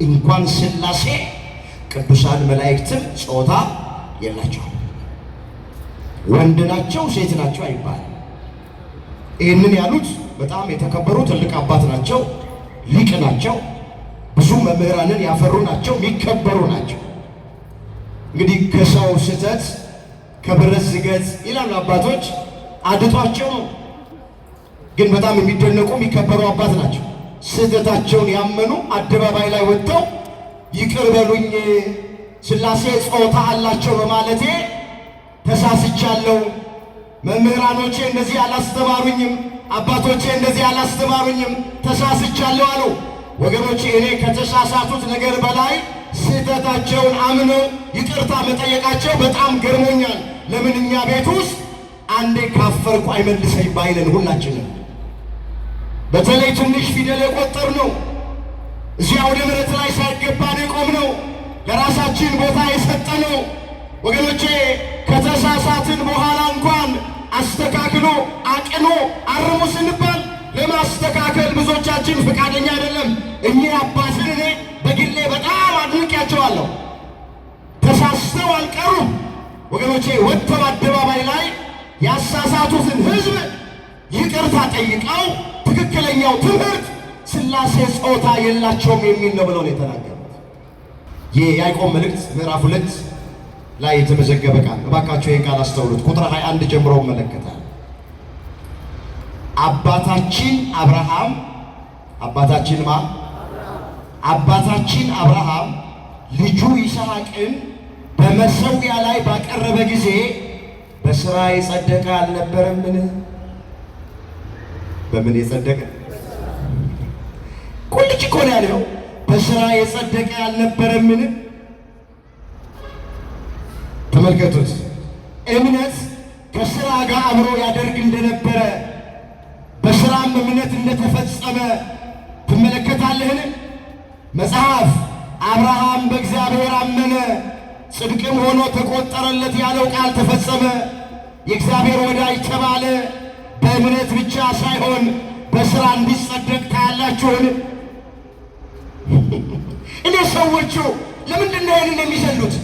እንኳን ሥላሴ ቅዱሳን መላእክትም ጾታ የላቸውም። ወንድ ናቸው ሴት ናቸው አይባልም። ይህንን ያሉት በጣም የተከበሩ ትልቅ አባት ናቸው፣ ሊቅ ናቸው፣ ብዙ መምህራንን ያፈሩ ናቸው፣ የሚከበሩ ናቸው። እንግዲህ ከሰው ስህተት ከብረት ዝገት ይላሉ አባቶች፣ አድጧቸው ነው። ግን በጣም የሚደነቁ የሚከበሩ አባት ናቸው። ስህተታቸውን ያመኑ አደባባይ ላይ ወጥተው ይቅር በሉኝ ሥላሴ ጾታ አላቸው በማለቴ ተሳስቻለሁ፣ መምህራኖቼ እንደዚህ አላስተማሩኝም፣ አባቶቼ እንደዚህ አላስተማሩኝም፣ ተሳስቻለሁ አሉ። ወገኖቼ እኔ ከተሳሳቱት ነገር በላይ ስህተታቸውን አምነው ይቅርታ መጠየቃቸው በጣም ገርሞኛል። ለምን እኛ ቤት ውስጥ አንዴ ካፈርኩ አይመልሰኝ ባይለን ሁላችንም በተለይ ትንሽ ፊደል የቆጠር ነው እዚያ ወደ ምሕረት ላይ ሳይገባን የቆምነው ለራሳችን ቦታ የሰጠነው ወገኖቼ ከተሳሳትን በኋላ እንኳን አስተካክሎ አቅኖ አርሙ ስንባል ለማስተካከል ብዙዎቻችን ፈቃደኛ አይደለም። እኚህ አባትን እኔ በግሌ በጣም አድንቄያቸዋለሁ። ተሳስተው አልቀሩም ወገኖቼ። ወጥተው አደባባይ ላይ ያሳሳቱትን ሕዝብ ይቅርታ ጠይቀው ትክክለኛው ትምህርት ሥላሴ ጾታ የላቸውም የሚል ነው ብለው ነው የተናገሩት። የያዕቆብ መልእክት ምዕራፍ 2 ላይ የተመዘገበ ቃል፣ እባካችሁ ይህን ቃል አስተውሉት። ቁጥር 21 ጀምሮ እመለከታል። አባታችን አብርሃም፣ አባታችን ማ አባታችን አብርሃም ልጁ ይስሐቅን በመሠዊያ ላይ ባቀረበ ጊዜ በሥራ የጸደቀ አልነበረምን? በምን የጸደቀ? ቁልጭ እኮ ነው ያለው። በሥራ የጸደቀ አልነበረምን? ተመልከቱት። እምነት ከሥራ ጋር አብሮ ያደርግ እንደነበረ በሥራም እምነት እንደተፈጸመ ትመለከታለህን? መጽሐፍ አብርሃም በእግዚአብሔር አመነ ጽድቅም ሆኖ ተቆጠረለት ያለው ቃል ተፈጸመ። የእግዚአብሔር ወዳጅ ተባለ። በእምነት ብቻ ሳይሆን በሥራ እንዲጸደቅ ታያላችሁን? እኔ ሰዎቹ ለምንድን ነው ይህንን የሚዘሉት?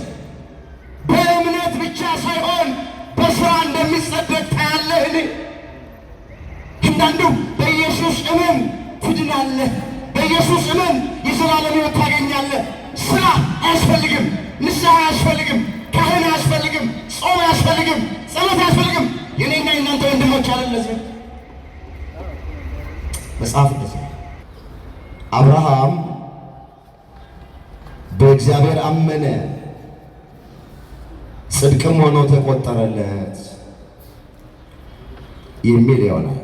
በእምነት ብቻ ሳይሆን በሥራ እንደሚጸደቅ ታያለህን? አንዳንዱ በኢየሱስ እመን ትድናለህ፣ በኢየሱስ እመን የዘላለም ሕይወት ታገኛለህ። ሥራ አያስፈልግም፣ ንስሐ አያስፈልግም፣ ካህን አያስፈልግም፣ ጾም አያስፈልግም፣ ጸሎት አያስፈልግም። የኔና የእናንተ ወንድሞች አለ እንደዚህ መጽሐፍ እንደዚህ አብርሃም በእግዚአብሔር አመነ ጽድቅም ሆኖ ተቆጠረለት የሚል ይሆናል።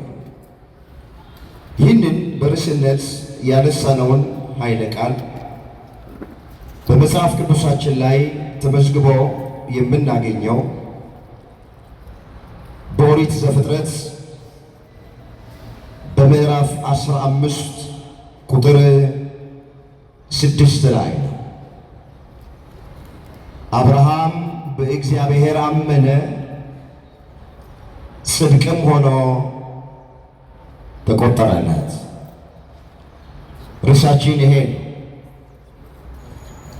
ይህንን በርዕስነት ያነሳነውን ኃይለ ቃል በመጽሐፍ ቅዱሳችን ላይ ተመዝግቦ የምናገኘው በኦሪት ዘፍጥረት በምዕራፍ 15 ቁጥር 6 ላይ ነው። አብርሃም በእግዚአብሔር አመነ ጽድቅም ሆኖ ተቆጠረለት። ርዕሳችን ይሄ ነው።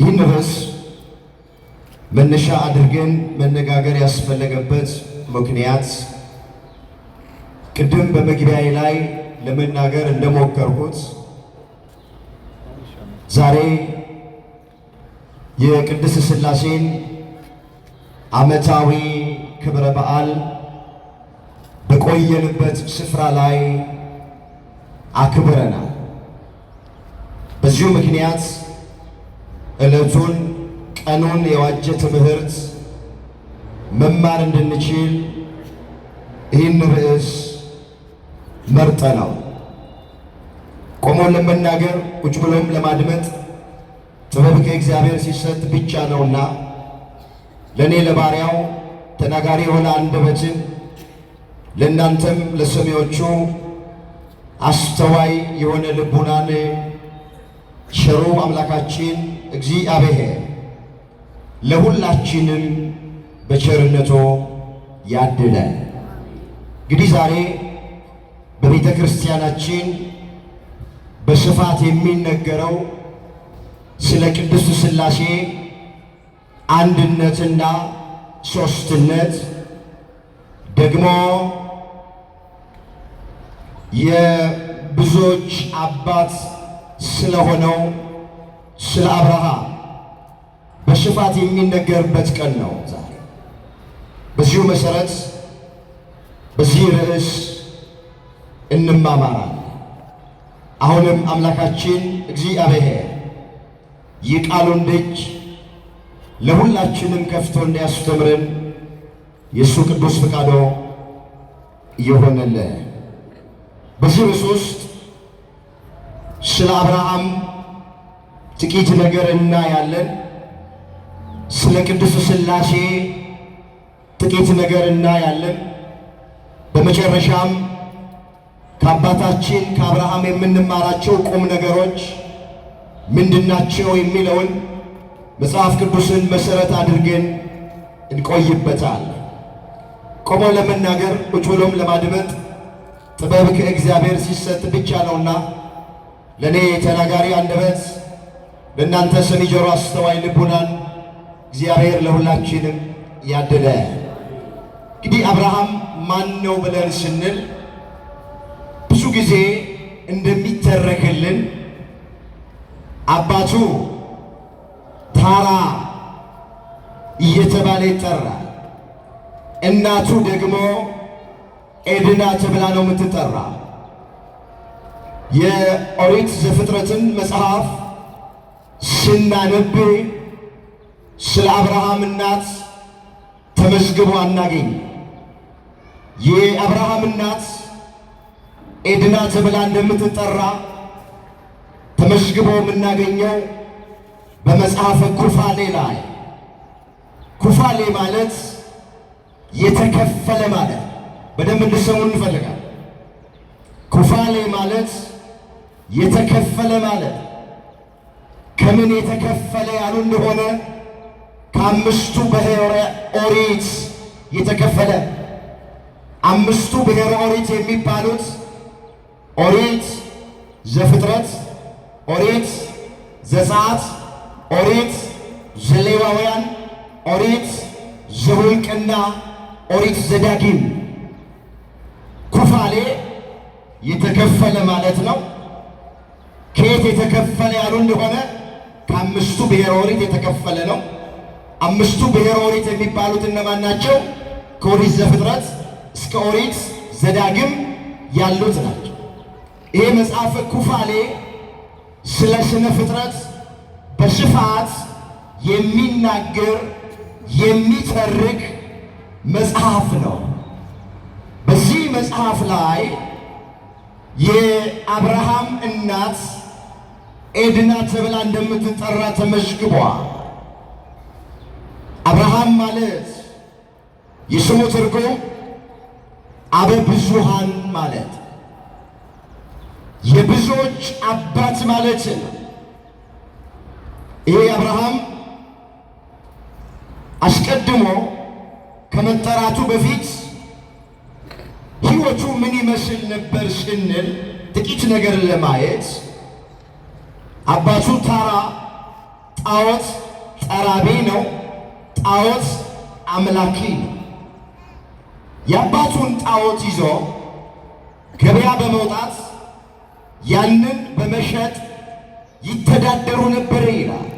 ይህን ርዕስ መነሻ አድርገን መነጋገር ያስፈለገበት ምክንያት ቅድም በመግቢያዬ ላይ ለመናገር እንደሞከርኩት ዛሬ የቅድስት ሥላሴን ዓመታዊ ክብረ በዓል በቆየንበት ስፍራ ላይ አክብረናል። በዚሁ ምክንያት ዕለቱን ቀኑን የዋጀ ትምህርት መማር እንድንችል ይህን ርዕስ መርጠናል። ቆሞ ለመናገር ቁጭ ብሎም ለማድመጥ ጥበብ ከእግዚአብሔር ሲሰጥ ብቻ ነውና ለእኔ ለባሪያው ተናጋሪ የሆነ አንደበትን ለእናንተም ለሰሚዎቹ አስተዋይ የሆነ ልቡናን ቸሩ አምላካችን እግዚአብሔር ለሁላችንም በቸርነቱ ያድለን። እንግዲህ ዛሬ በቤተ ክርስቲያናችን በስፋት የሚነገረው ስለ ቅድስት ሥላሴ አንድነትና ሦስትነት ደግሞ የብዙዎች አባት ስለሆነው ስለ አብርሃም በስፋት የሚነገርበት ቀን ነው ዛሬ። በዚሁ መሰረት በዚህ ርዕስ እንማማራለን። አሁንም አምላካችን እግዚአብሔር የቃሉን ደጅ ለሁላችንም ከፍቶ እንዲያስተምረን የእሱ ቅዱስ ፈቃዱ ይሆንልን። በዚህ ርዕስ ውስጥ ስለ አብርሃም ጥቂት ነገር እናያለን። ስለ ቅድስት ሥላሴ ጥቂት ነገር እናያለን። በመጨረሻም ከአባታችን ከአብርሃም የምንማራቸው ቁም ነገሮች ምንድናቸው የሚለውን መጽሐፍ ቅዱስን መሰረት አድርገን እንቆይበታል። ቆሞ ለመናገር ቁጭ ብሎም ለማድመጥ ጥበብ ከእግዚአብሔር ሲሰጥ ብቻ ነውና ለእኔ ተናጋሪ አንደበት፣ ለእናንተ ሰሚ ጆሮ፣ አስተዋይ ልቡናን እግዚአብሔር ለሁላችንም ያድለ። እንግዲህ አብርሃም ማን ነው ብለን ስንል ብዙ ጊዜ እንደሚተረክልን አባቱ ታራ እየተባለ ይጠራል። እናቱ ደግሞ ኤድና ተብላ ነው የምትጠራ። የኦሪት ዘፍጥረትን መጽሐፍ ስናነብ ስለ አብርሃም እናት ተመዝግቦ አናገኝ። የአብርሃም እናት ኤድና ተብላ እንደምትጠራ ተመዝግቦ የምናገኘው በመጽሐፈ ኩፋሌ ላይ። ኩፋሌ ማለት የተከፈለ ማለት፣ በደንብ እንድሰሙ እንፈልጋለን። ኩፋሌ ማለት የተከፈለ ማለት። ከምን የተከፈለ ያሉ እንደሆነ ከአምስቱ ብሔረ ኦሪት የተከፈለ። አምስቱ ብሔረ ኦሪት የሚባሉት ኦሪት ዘፍጥረት፣ ኦሪት ዘጸአት፣ ኦሪት ዘሌዋውያን፣ ኦሪት ዘኍልቍና ኦሪት ዘዳግም። ኩፋሌ የተከፈለ ማለት ነው። ከየት የተከፈለ ያሉ እንደሆነ ከአምስቱ ብሔረ ኦሪት የተከፈለ ነው። አምስቱ ብሔረ ኦሪት የሚባሉት እነማን ናቸው? ከኦሪት ዘፍጥረት እስከ ኦሪት ዘዳግም ያሉት ናቸው። ይሄ መጽሐፈ ኩፋሌ ስለ ስነ ፍጥረት በስፋት የሚናገር የሚተርክ መጽሐፍ ነው። በዚህ መጽሐፍ ላይ የአብርሃም እናት ኤድና ተብላ እንደምትጠራ ተመዝግቧል። አብርሃም ማለት የስሙ ትርጉም አበ ብዙሃን ማለት፣ የብዙዎች አባት ማለት ነው። ይሄ አብርሃም አስቀድሞ ከመጠራቱ በፊት ሕይወቱ ምን ይመስል ነበር ስንል ጥቂት ነገር ለማየት፣ አባቱ ታራ ጣዖት ጠራቢ ነው። ጣዖት አምላኪ ነው። የአባቱን ጣዖት ይዞ ገበያ በመውጣት ያንን በመሸጥ ይተዳደሩ ነበር ይላል።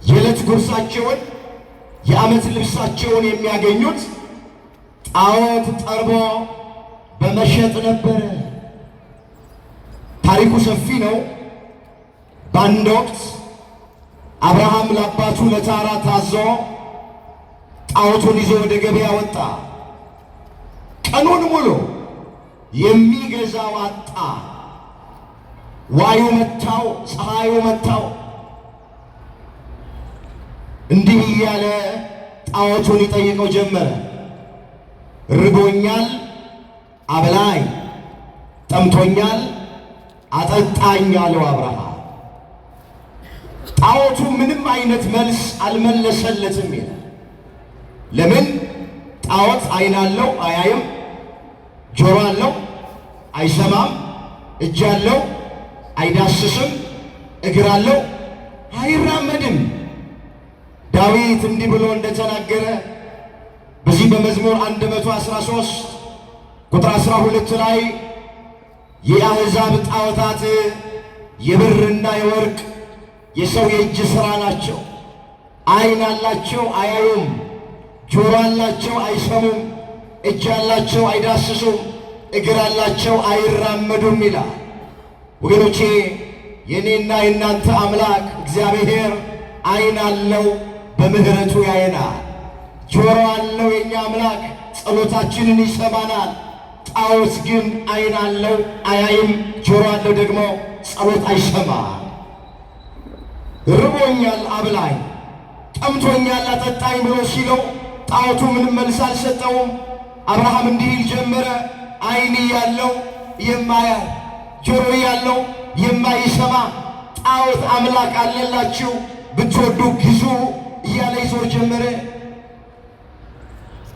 የዕለት ጉርሳቸውን፣ የዓመት ልብሳቸውን የሚያገኙት ጣዖት ጠርቦ በመሸጥ ነበረ። ታሪኩ ሰፊ ነው። በአንድ ወቅት አብርሃም ለአባቱ ለታራ ታዞ ጣዖቱን ይዞ ወደ ገበያ ወጣ። ቀኑን ሙሉ የሚገዛው አጣ። ዋዩ መታው፣ ፀሐዩ መታው። እንዲህ እያለ ጣዖቱን ይጠይቀው ጀመረ። ርቦኛል አብላኝ፣ ጠምቶኛል አጠጣኝ አለው አብርሃም። ጣዖቱ ምንም አይነት መልስ አልመለሰለትም ይላል። ለምን? ጣዖት ዓይን አለው አያይም፣ ጆሮ አለው አይሰማም፣ እጅ አለው አይዳስስም፣ እግር አለው አይራመድም። ዳዊት እንዲህ ብሎ እንደተናገረ በዚህ በመዝሙር 113 ቁጥር 12 ላይ የአሕዛብ ጣዖታት የብርና የወርቅ የሰው የእጅ ሥራ ናቸው። ዓይን አላቸው አያዩም፣ ጆሮ አላቸው አይሰሙም፣ እጅ አላቸው አይዳስሱም፣ እግር አላቸው አይራመዱም ይላል። ወገኖቼ የእኔና የእናንተ አምላክ እግዚአብሔር ዓይን አለው፣ በምሕረቱ ያየናል። ጆሮ አለው፣ የእኛ አምላክ ጸሎታችንን ይሰማናል። ጣዖት ግን ዓይን አለው አያይም፣ ጆሮ አለው ደግሞ ጸሎት አይሰማም። ርቦኛል አብላኝ፣ ጠምቶኛል አጠጣኝ ብሎ ሲለው ጣዖቱ ምንም መልስ አልሰጠውም። አብርሃም እንዲህ ይል ጀመረ፣ ዓይን ያለው የማያይ ጆሮ ያለው የማይሰማ ጣዖት አምላክ አለላችሁ፣ ብትወዱ ግዙ እያለ ይዞር ጀመረ።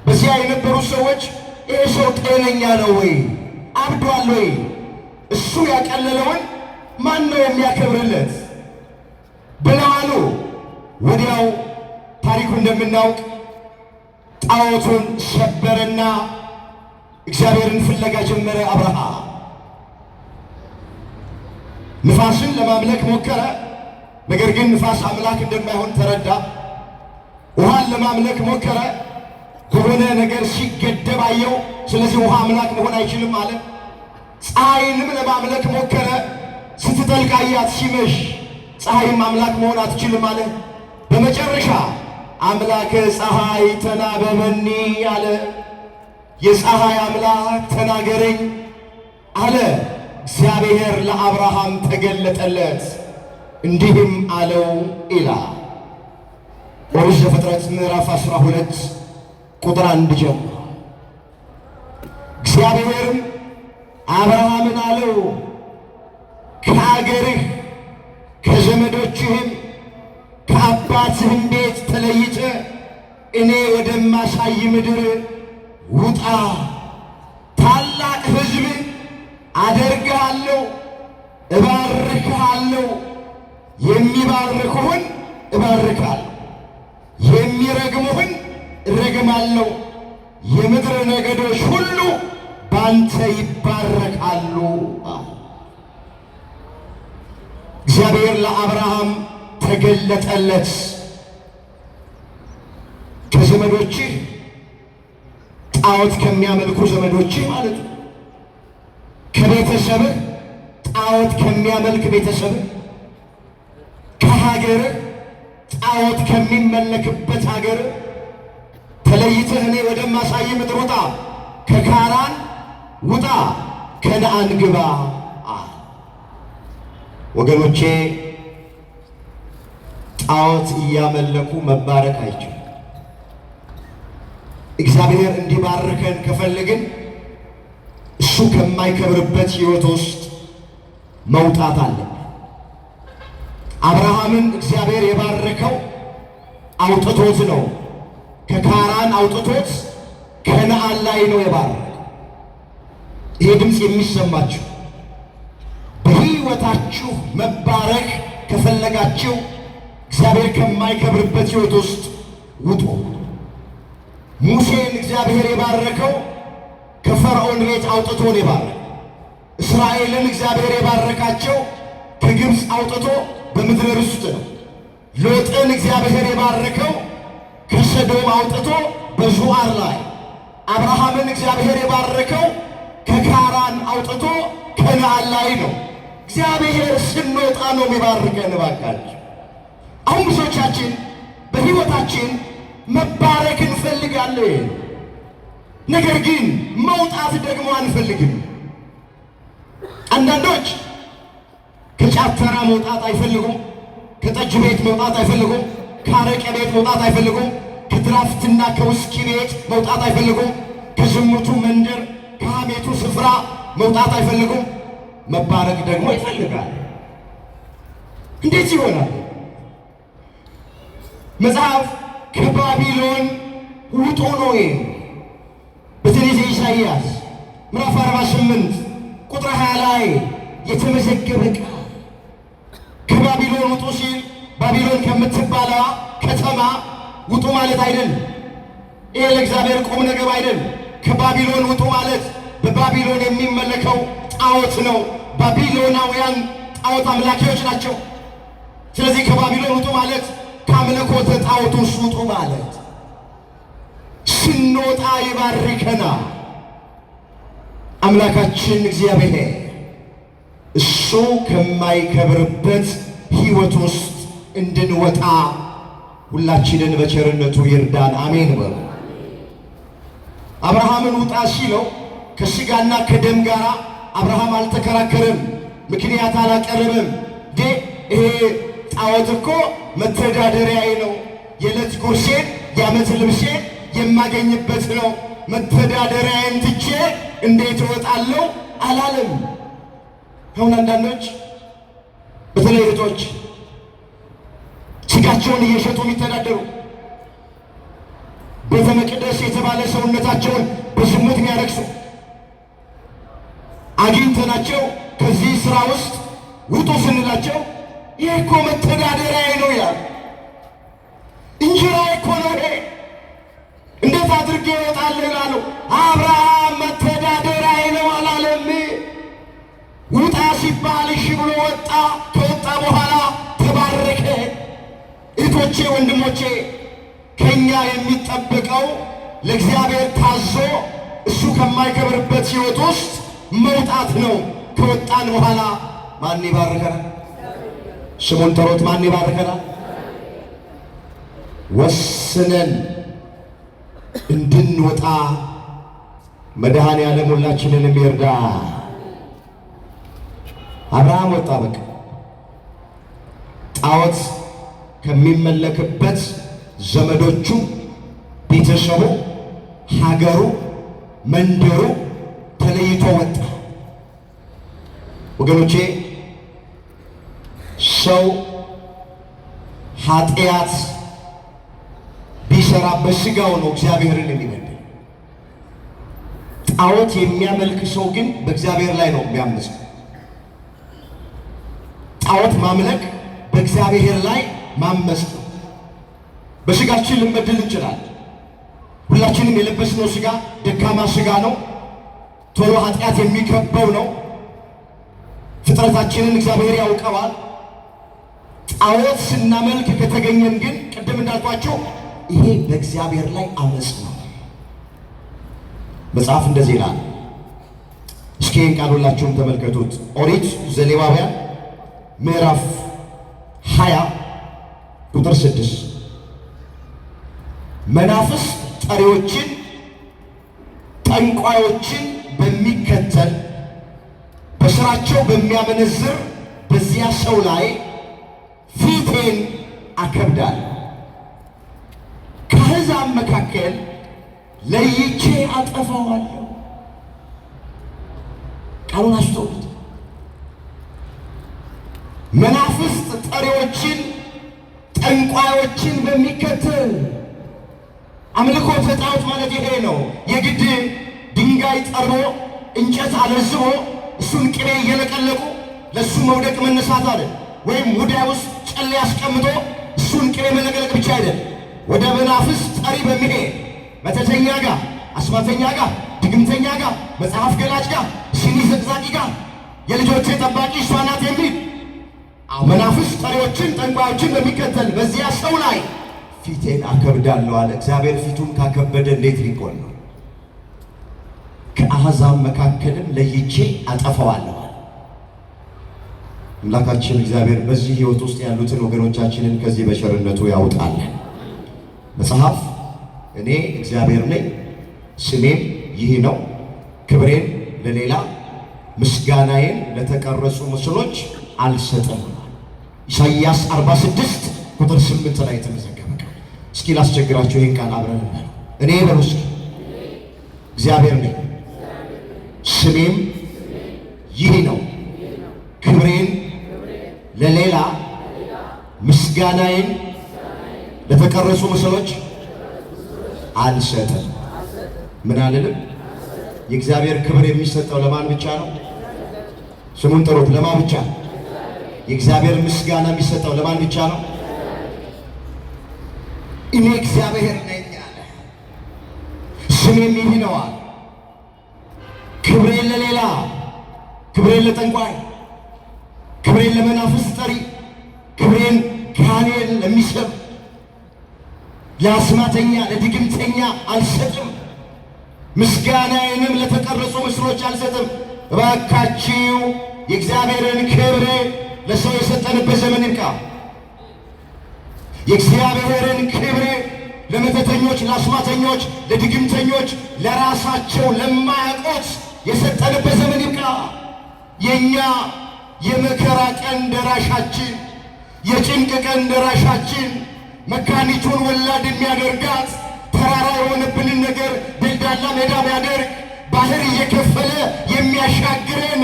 በዚያ የነበሩ ሰዎች ይህ ሰው ጤነኛ ነው ወይ? አብዷል ወይ? እሱ ያቀለለውን ማን ነው የሚያከብርለት? ብለው አሉ። ወዲያው ታሪኩ እንደምናውቅ ጣዖቱን ሰበረና እግዚአብሔርን ፍለጋ ጀመረ አብርሃም። ንፋስን ለማምለክ ሞከረ። ነገር ግን ንፋስ አምላክ እንደማይሆን ተረዳ። ውሃን ለማምለክ ሞከረ። በሆነ ነገር ሲገደብ አየው። ስለዚህ ውሃ አምላክ መሆን አይችልም አለ። ፀሐይንም ለማምለክ ሞከረ። ስትጠልቅ አያት፣ ሲመሽ ፀሐይም አምላክ መሆን አትችልም አለ። በመጨረሻ አምላከ ፀሐይ ተናበበኒ አለ። የፀሐይ አምላክ ተናገረኝ አለ። እግዚአብሔር ለአብርሃም ተገለጠለት እንዲህም አለው ይላል ኦሪት ዘፍጥረት ምዕራፍ 12 ቁጥር 1 ጀምሮ። እግዚአብሔርም አብርሃምን አለው ከአገርህ ከዘመዶችህም ከአባትህም ቤት ተለይተህ እኔ ወደማሳይ ምድር ውጣ፣ ታላቅ ሕዝብ አደርግሃለሁ፣ እባርክሃለሁ፣ የሚባርኩህን እባርካለሁ፣ የሚረግሙህን እረግማለሁ፣ የምድር ነገዶች ሁሉ ባንተ ይባረካሉ። እግዚአብሔር ለአብርሃም ተገለጠለት። ከዘመዶችህ ጣዖት ከሚያመልኩ ዘመዶችህ ማለት ነው። ከቤተሰብህ ጣዖት ከሚያመልክ ቤተሰብህ፣ ከሀገርህ ጣዖት ከሚመለክበት ሀገር ተለይተህ እኔ ወደማሳይ ምድር ውጣ፣ ከካራን ውጣ፣ ከነአን ግባ። ወገኖቼ ጣዖት እያመለኩ መባረክ አይችልም። እግዚአብሔር እንዲባርከን ከፈለግን እሱ ከማይከብርበት ሕይወት ውስጥ መውጣት አለብን። አብርሃምን እግዚአብሔር የባረከው አውጥቶት ነው። ከካራን አውጥቶት ከነአን ላይ ነው የባረከው። ይሄ ድምፅ የሚሰማችሁ በሕይወታችሁ መባረክ ከፈለጋችሁ እግዚአብሔር ከማይከብርበት ሕይወት ውስጥ ውጡ። ሙሴን እግዚአብሔር የባረከው ከፈርዖን ቤት አውጥቶ ነው የባረከው። እስራኤልን እግዚአብሔር የባረካቸው ከግብፅ አውጥቶ በምድረ ርስት ነው። ሎጥን እግዚአብሔር የባረከው ከሰዶም አውጥቶ በዙዓር ላይ። አብርሃምን እግዚአብሔር የባረከው ከካራን አውጥቶ ከነአን ላይ ነው። እግዚአብሔር ስንወጣ ነው የሚባርከን። እባካችሁ አሁን ብዙዎቻችን በሕይወታችን መባረክ እንፈልጋለን፣ ነገር ግን መውጣት ደግሞ አንፈልግም። አንዳንዶች ከጫት ተራ መውጣት አይፈልጉም፣ ከጠጅ ቤት መውጣት አይፈልጉም፣ ከአረቄ ቤት መውጣት አይፈልጉም፣ ከድራፍትና ከውስኪ ቤት መውጣት አይፈልጉም፣ ከዝሙቱ መንደር ከሐሜቱ ስፍራ መውጣት አይፈልጉም። መባረክ ደግሞ ይፈልጋል። እንዴት ይሆናል? መጽሐፍ ከባቢሎን ውጡ ነው። በትንቢተ ኢሳይያስ ምዕራፍ 48 ቁጥር 20 ላይ የተመዘገበ ቃል ከባቢሎን ውጡ ሲል ባቢሎን ባቢሎን ከምትባለዋ ከተማ ውጡ ማለት አይደለም። ይሄ ለእግዚአብሔር ቁም ነገር አይደለም። ከባቢሎን ውጡ ማለት በባቢሎን የሚመለከው ጣዖት ነው። ባቢሎናውያን ጣዖት አምላኪዎች ናቸው። ስለዚህ ከባቢሎን ውጡ ማለት ከአምልኮተ ጣዖት ውስጥ ውጡ ማለት። ስንወጣ ይባርከናል አምላካችን እግዚአብሔር። እሱ ከማይከብርበት ሕይወት ውስጥ እንድንወጣ ሁላችንን በቸርነቱ ይርዳን። አሜን በሉ። አብርሃምን ውጣ ሲለው ከስጋና ከደም ጋር አብርሃም አልተከራከረም፣ ምክንያት አላቀረበም። ይሄ ጣዖት እኮ መተዳደሪያዬ ነው፣ የዕለት ጉርሴን የዓመት ልብሴን የማገኝበት ነው፣ መተዳደሪያዬን ትቼ እንዴት እወጣለሁ አላለም። አሁን አንዳንዶች በተለይ እህቶች ስጋቸውን እየሸጡ የሚተዳደሩ፣ ቤተ መቅደስ የተባለ ሰውነታቸውን በዝሙት የሚያረክሱ አግኝተናቸው ከዚህ ስራ ውስጥ ውጡ ስንላቸው ይህ እኮ መተዳደሪያዬ ነው ይላል። እንጀራዬ እኮ ነው ይሄ፣ እንዴት አድርጌ እወጣለሁ ይላሉ። አብርሃም መተዳደሪያዬ ነው አላለም። ውጣ ሲባል እሺ ብሎ ወጣ። ከወጣ በኋላ ተባረከ። እህቶቼ ወንድሞቼ፣ ከኛ የሚጠበቀው ለእግዚአብሔር ታዞ እሱ ከማይከብርበት ሕይወት ውስጥ መውጣት ነው። ከወጣን በኋላ ማን ይባርከናል? ስሙን ጥሩት። ማን ይባርከናል? ወስነን እንድንወጣ መድኃኔዓለም ሁላችንንም ይርዳ። አብርሃም ወጣ። በቃ ጣዖት ከሚመለክበት ዘመዶቹ፣ ቤተሰቡ፣ ሀገሩ፣ መንደሩ ተለይቶ ወጣ። ወገኖቼ፣ ሰው ኃጢአት ቢሰራ በስጋው ነው እግዚአብሔርን የሚበድል። ጣዖት የሚያመልክ ሰው ግን በእግዚአብሔር ላይ ነው የሚያምፀው። ጣዖት ማምለክ በእግዚአብሔር ላይ ማመፅ ነው። በስጋችን ልንበድል እንችላለን። ሁላችንም የለበስነው ስጋ ደካማ ስጋ ነው። ቶሎ ኃጢአት የሚከበው ነው። ፍጥረታችንን እግዚአብሔር ያውቀዋል። ጣዖት ስናመልክ ከተገኘን ግን ቅድም እንዳልኳቸው ይሄ በእግዚአብሔር ላይ አመፅ ነው። መጽሐፍ እንደዚህ ይላል። እስኪ ይህን ቃል ሁላችሁም ተመልከቱት። ኦሪት ዘሌዋውያን ምዕራፍ 20 ቁጥር 6፣ መናፍስት ጠሪዎችን ጠንቋዮችን በሚከተል፣ በስራቸው በሚያመነዝር በዚያ ሰው ላይ ፊቴን አከብዳለሁ፣ ከአሕዛብ መካከል ለይቼ አጠፋዋለሁ። ቃሉን አስተውሉት። መናፍስት ጠሪዎችን ጠንቋዮችን በሚከተል፣ አምልኮ ጣዖት ማለት ይሄ ነው። የግድ ድንጋይ ጠርቦ፣ እንጨት አለዝቦ፣ እሱን ቅቤ እየለቀለቁ ለእሱ መውደቅ መነሳት አለ ወይም ሙዳይ ውስጥ ጨሌ አስቀምጦ እሱን ቅቤ መለቅለቅ ብቻ አይደል። ወደ መናፍስት ጠሪ በሚሄድ መተተኛ ጋር፣ አስማተኛ ጋር፣ ድግምተኛ ጋር፣ መጽሐፍ ገላጭ ጋር፣ ሲኒ ዘቅዛቂ ጋር፣ የልጆቼ ጠባቂ እሷ ናት የሚል፣ መናፍስት ጠሪዎችን ጠንቋዮችን በሚከተል በዚያ ሰው ላይ ፊቴን አከብዳለሁ አለ። እግዚአብሔር ፊቱን ካከበደ እንዴት ሊሆን ነው? ከአሕዛብ መካከልም ለይቼ አጠፋዋለሁ አለ። አምላካችን እግዚአብሔር በዚህ ሕይወት ውስጥ ያሉትን ወገኖቻችንን ከዚህ በቸርነቱ ያውጣልን። መጽሐፍ እኔ እግዚአብሔር ነኝ፣ ስሜም ይህ ነው፣ ክብሬን ለሌላ ምስጋናዬን ለተቀረጹ ምስሎች አልሰጥም። ኢሳይያስ 46 ቁጥር 8 ላይ የተመዘገበ ቃል። እስኪ ላስቸግራችሁ፣ ይህን ቃል አብረን እንበል። እኔ በሉ እስኪ፣ እግዚአብሔር ነኝ፣ ስሜም ይህ ነው፣ ክብሬን ለሌላ ምስጋናዬን ለተቀረጹ ምስሎች አልሰጥም። ምን አልልም? የእግዚአብሔር ክብር የሚሰጠው ለማን ብቻ ነው? ስሙን ጥሩት። ለማን ብቻ? የእግዚአብሔር ምስጋና የሚሰጠው ለማን ብቻ ነው? እኔ እግዚአብሔር ነኝ አለ። ስሜም ይህ ነው አለ። ክብሬን ለሌላ፣ ክብሬን ለጠንቋይ፣ ክብሬን ለመናፍስት ጠሪ፣ ክብሬን ጋኔን ለሚሰብ፣ ለአስማተኛ፣ ለድግምተኛ አልሰጥም። ምስጋናዬንም ለተቀረጹ ምስሎች አልሰጥም። እባካችሁ የእግዚአብሔርን ክብር ለሰው የሰጠንበት ዘመን ይብቃ። የእግዚአብሔርን ክብር ለመተተኞች፣ ለአስማተኞች፣ ለድግምተኞች፣ ለራሳቸው ለማያውቁት የሰጠንበት ዘመን ይብቃ። የኛ የመከራ ቀን ደራሻችን፣ የጭንቅ ቀን ደራሻችን፣ መካኒቱን ወላድ የሚያደርጋት፣ ተራራ የሆነብንን ነገር ደልዳላ ሜዳ የሚያደርግ፣ ባህር እየከፈለ የሚያሻግረን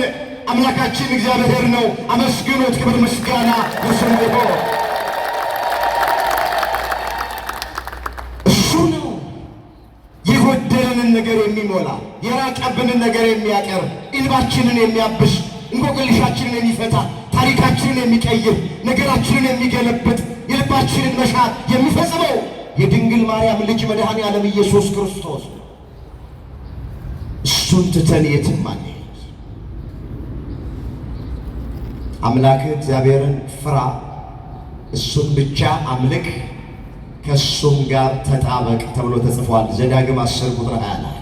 አምላካችን እግዚአብሔር ነው። አመስግኑት። ክብር ምስጋና ለስሙ ይሁን። እሱ ነው የጎደለንን ነገር የሚሞላ፣ የራቀብንን ነገር የሚያቀርብ፣ እንባችንን የሚያብስ፣ እንቆቅልሻችንን የሚፈታ፣ ታሪካችንን የሚቀይር፣ ነገራችንን የሚገለብጥ፣ የልባችንን መሻት የሚፈጽመው የድንግል ማርያም ልጅ መድኃኔ ዓለም ኢየሱስ ክርስቶስ ነው። እሱን ትተን የትም አንሄድ። አምላክህ እግዚአብሔርን ፍራ፣ እሱን ብቻ አምልክ፣ ከእሱም ጋር ተጣበቅ ተብሎ ተጽፏል። ዘዳግም 10 ቁጥር 20 ላይ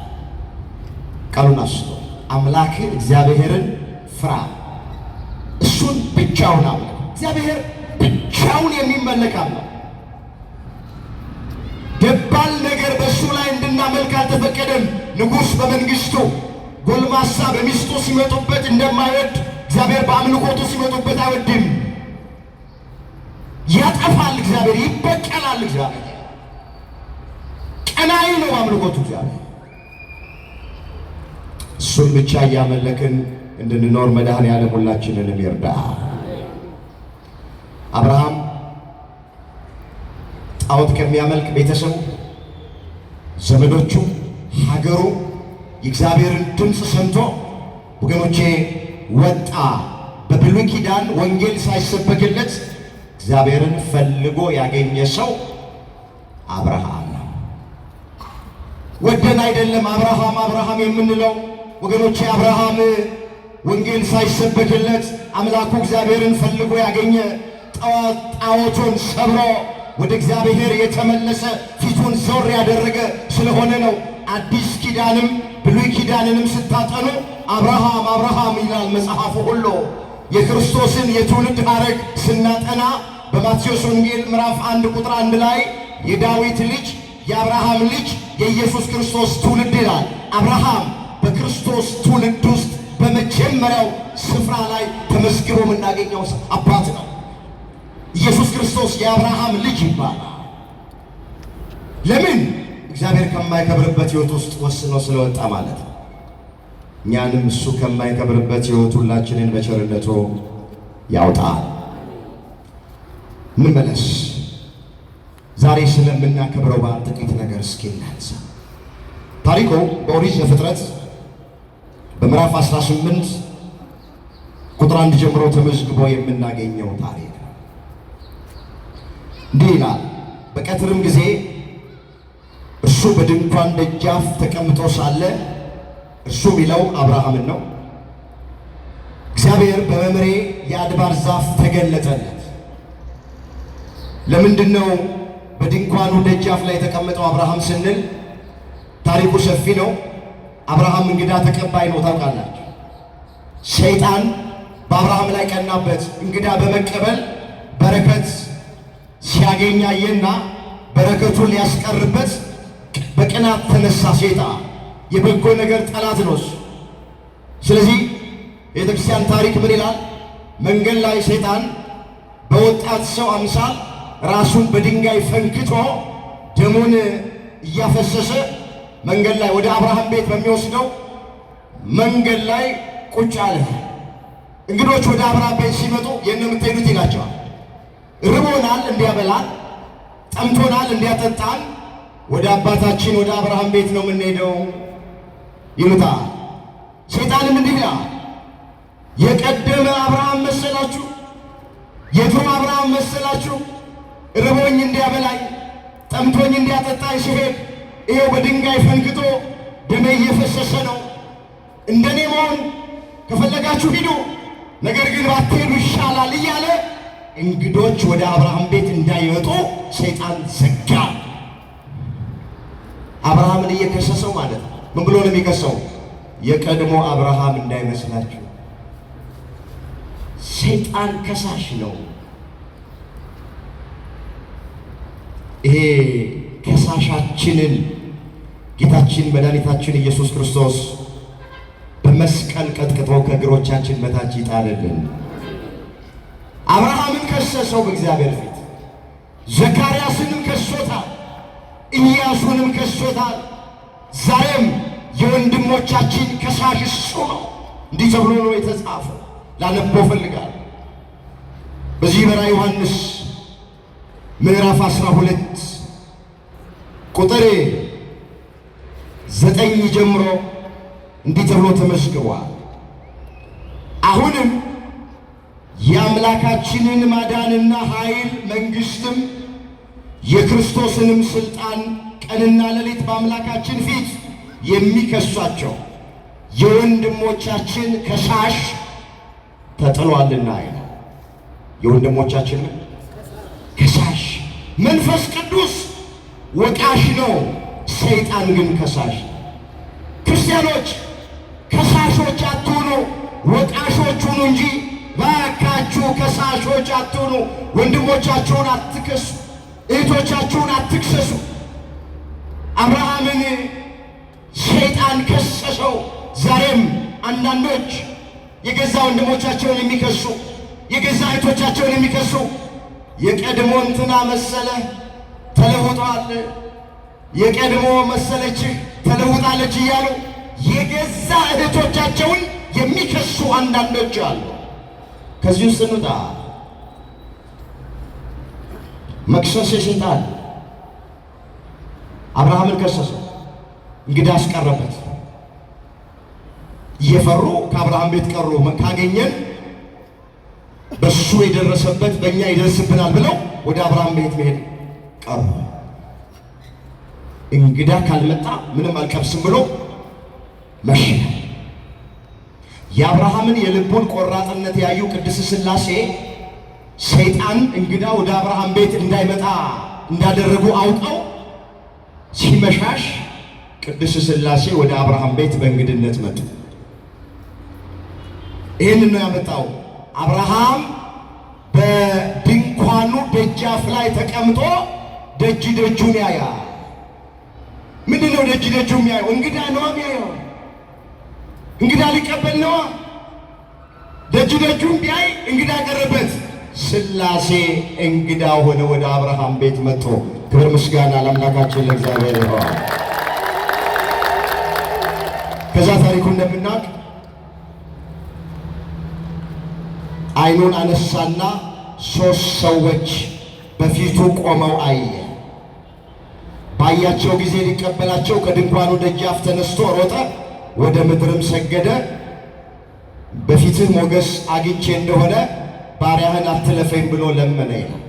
ቃሉን አስቶ አምላክህ እግዚአብሔርን ፍራ፣ እሱን ብቻውን አምልክ። እግዚአብሔር ብቻውን የሚመለክ አምላክ፣ ደባል ነገር በእሱ ላይ እንድናመልክ አልተፈቀደም። ንጉሥ በመንግስቱ፣ ጎልማሳ በሚስቱ ሲመጡበት እንደማይወድ እግዚአብሔር በአምልኮቱ ሲመጡበት አይወድም። ያጠፋል እግዚአብሔር፣ ይበቀላል እግዚአብሔር። ቀናኢ ነው በአምልኮቱ እግዚአብሔር። እሱን ብቻ እያመለክን እንድንኖር መድኃኔዓለም ሁላችንንም ይርዳ። አብርሃም ጣዖት ከሚያመልክ ቤተሰቡ፣ ዘመዶቹ፣ ሀገሩ የእግዚአብሔርን ድምፅ ሰምቶ ወገኖቼ ወጣ። በብሉይ ኪዳን ወንጌል ሳይሰበክለት እግዚአብሔርን ፈልጎ ያገኘ ሰው አብርሃም ነው። ወደን አይደለም አብርሃም አብርሃም የምንለው ወገኖቼ። አብርሃም ወንጌል ሳይሰበክለት አምላኩ እግዚአብሔርን ፈልጎ ያገኘ፣ ጣዖቱን ሰብሮ ወደ እግዚአብሔር የተመለሰ፣ ፊቱን ዞር ያደረገ ስለሆነ ነው። አዲስ ኪዳንም ብሉይ ኪዳንንም ስታጠኑ አብርሃም አብርሃም ይላል መጽሐፉ ሁሉ። የክርስቶስን የትውልድ ሐረግ ስናጠና በማቴዎስ ወንጌል ምዕራፍ 1 ቁጥር 1 ላይ የዳዊት ልጅ የአብርሃም ልጅ የኢየሱስ ክርስቶስ ትውልድ ይላል። አብርሃም በክርስቶስ ትውልድ ውስጥ በመጀመሪያው ስፍራ ላይ ተመዝግቦ የምናገኘው አባት ነው። ኢየሱስ ክርስቶስ የአብርሃም ልጅ ይባላል። ለምን? እግዚአብሔር ከማይከብርበት ሕይወት ውስጥ ወስኖ ስለወጣ ማለት ነው። እኛንም እሱ ከማይከብርበት ሕይወት ሁላችንን በቸርነቱ ያውጣል። እንመለስ። ዛሬ ስለምናከብረው በዓል ጥቂት ነገር እስኪ እናንሳ። ታሪኩ በኦሪት ዘፍጥረት በምዕራፍ 18 ቁጥር 1 ጀምሮ ተመዝግቦ የምናገኘው ታሪክ ነው። እንዲህ ይላል። በቀትርም ጊዜ እርሱ በድንኳን ደጃፍ ተቀምጦ ሳለ፣ እርሱ የሚለው አብርሃምን ነው። እግዚአብሔር በመምሬ የአድባር ዛፍ ተገለጠለት። ለምንድን ነው በድንኳኑ ደጃፍ ላይ የተቀመጠው አብርሃም ስንል ታሪኩ ሰፊ ነው። አብርሃም እንግዳ ተቀባይ ነው፣ ታውቃላችሁ። ሰይጣን በአብርሃም ላይ ቀናበት። እንግዳ በመቀበል በረከት ሲያገኝ አየና በረከቱን ሊያስቀርበት በቅናት ተነሳ። ሰይጣን የበጎ ነገር ጠላት ነው እሱ። ስለዚህ የቤተክርስቲያን ታሪክ ምን ይላል? መንገድ ላይ ሰይጣን በወጣት ሰው አምሳል ራሱን በድንጋይ ፈንክቶ ደሙን እያፈሰሰ መንገድ ላይ ወደ አብርሃም ቤት በሚወስደው መንገድ ላይ ቁጭ አለ። እንግዶች ወደ አብርሃም ቤት ሲመጡ የት ነው የምትሄዱት ይላቸዋል። ርቦናል እንዲያበላን፣ ጠምቶናል እንዲያጠጣን ወደ አባታችን ወደ አብርሃም ቤት ነው የምንሄደው ይሉታል። ሰይጣንም እንዲህ ይላል፣ የቀደመ አብርሃም መሰላችሁ? የድሮ አብርሃም መሰላችሁ? ርቦኝ እንዲያበላኝ፣ ጠምቶ ጠምቶኝ እንዲያጠጣኝ ሲሄድ ይኸው በድንጋይ ፈንክቶ ደሜ እየፈሰሰ ነው። እንደኔ መሆን ከፈለጋችሁ ሂዱ፣ ነገር ግን ባትሄዱ ይሻላል እያለ እንግዶች ወደ አብርሃም ቤት እንዳይመጡ ሰይጣን ዘጋ። አብርሃምን እየከሰሰው ማለት ነው። ምን ብሎ ነው የሚከሰው? የቀድሞ አብርሃም እንዳይመስላችሁ። ሰይጣን ከሳሽ ነው። ይሄ ከሳሻችንን ጌታችን መድኃኒታችን ኢየሱስ ክርስቶስ በመስቀል ቀጥቅጦ ከእግሮቻችን በታች ይጣልልን። አብርሃምን ከሰሰው በእግዚአብሔር ፊት፣ ዘካርያስንም ከሶታል፣ ኢያሱንም ከሶታል። ዛሬም የወንድሞቻችን ከሳሽ እሱ ነው። እንዲህ ተብሎ ነው የተጻፈው። ላነበው እፈልጋለሁ። በዚህ በራዕየ ዮሐንስ ምዕራፍ 12 ቁጥር 9 ጀምሮ እንዲህ ተብሎ ተመዝግቧል። አሁንም የአምላካችንን ማዳንና ኃይል መንግሥትም የክርስቶስንም ሥልጣን ቀንና ሌሊት በአምላካችን ፊት የሚከሷቸው የወንድሞቻችን ከሳሽ ተጥሏልና ይላል። የወንድሞቻችን ከሳሽ መንፈስ ቅዱስ ወቃሽ ነው፣ ሰይጣን ግን ከሳሽ። ክርስቲያኖች ከሳሾች አትሁኑ፣ ወቃሾች ሁኑ እንጂ ባካችሁ ከሳሾች አትሁኑ። ወንድሞቻችሁን አትከሱ፣ እህቶቻችሁን አትክሰሱ። አብርሃምን ሰይጣን ከሰሰው። ዛሬም አንዳንዶች የገዛ ወንድሞቻቸውን የሚከሱ፣ የገዛ እህቶቻቸውን የሚከሱ የቀድሞ እንትና መሰለ ተለውጧል፣ የቀድሞ መሰለችህ ተለውጣለች እያሉ የገዛ እህቶቻቸውን የሚከሱ አንዳንዶች አሉ። ከዚህ ውስጥ እንውጣ። መክሰስ የሰይጣን። አብርሃምን ከሰሰው፣ እንግዳ አስቀረበት። እየፈሩ ከአብርሃም ቤት ቀሩ። ካገኘን በሱ የደረሰበት በእኛ ይደርስብናል ብለው ወደ አብርሃም ቤት መሄድ ቀሩ። እንግዳ ካልመጣ ምንም አልቀብስም ብሎ መሸ። የአብርሃምን የልቡን ቆራጥነት ያዩ ቅድስት ሥላሴ ሰይጣን እንግዳ ወደ አብርሃም ቤት እንዳይመጣ እንዳደረጉ አውቀው ሲመሻሽ ቅድስት ሥላሴ ወደ አብርሃም ቤት በእንግድነት መጡ። ይህንን ነው ያመጣው። አብርሃም በድንኳኑ ደጃፍ ላይ ተቀምጦ ደጅ ደጁን ያያል። ምንድን ነው ደጅ ደጁ የሚያየው? እንግዳ ነዋ የሚያየው። እንግዳ ሊቀበል ነዋ። ደጅ ደጁን ቢያይ እንግዳ ቀረበት። ሥላሴ እንግዳ ሆነ ወደ አብርሃም ቤት መጥቶ። ክብር ምስጋና ለአምላካችን ለእግዚአብሔር ይሁን። ከዛ ታሪኩ እንደምናውቅ ዓይኑን አነሳና 3 ሰዎች በፊቱ ቆመው አየ። ባያቸው ጊዜ ሊቀበላቸው ከድንኳኑ ደጃፍ ተነስቶ ሮጠ፣ ወደ ምድርም ሰገደ። በፊትህ ሞገስ አግኝቼ እንደሆነ ባሪያህን አትለፈኝ ብሎ ለመነ ይላል።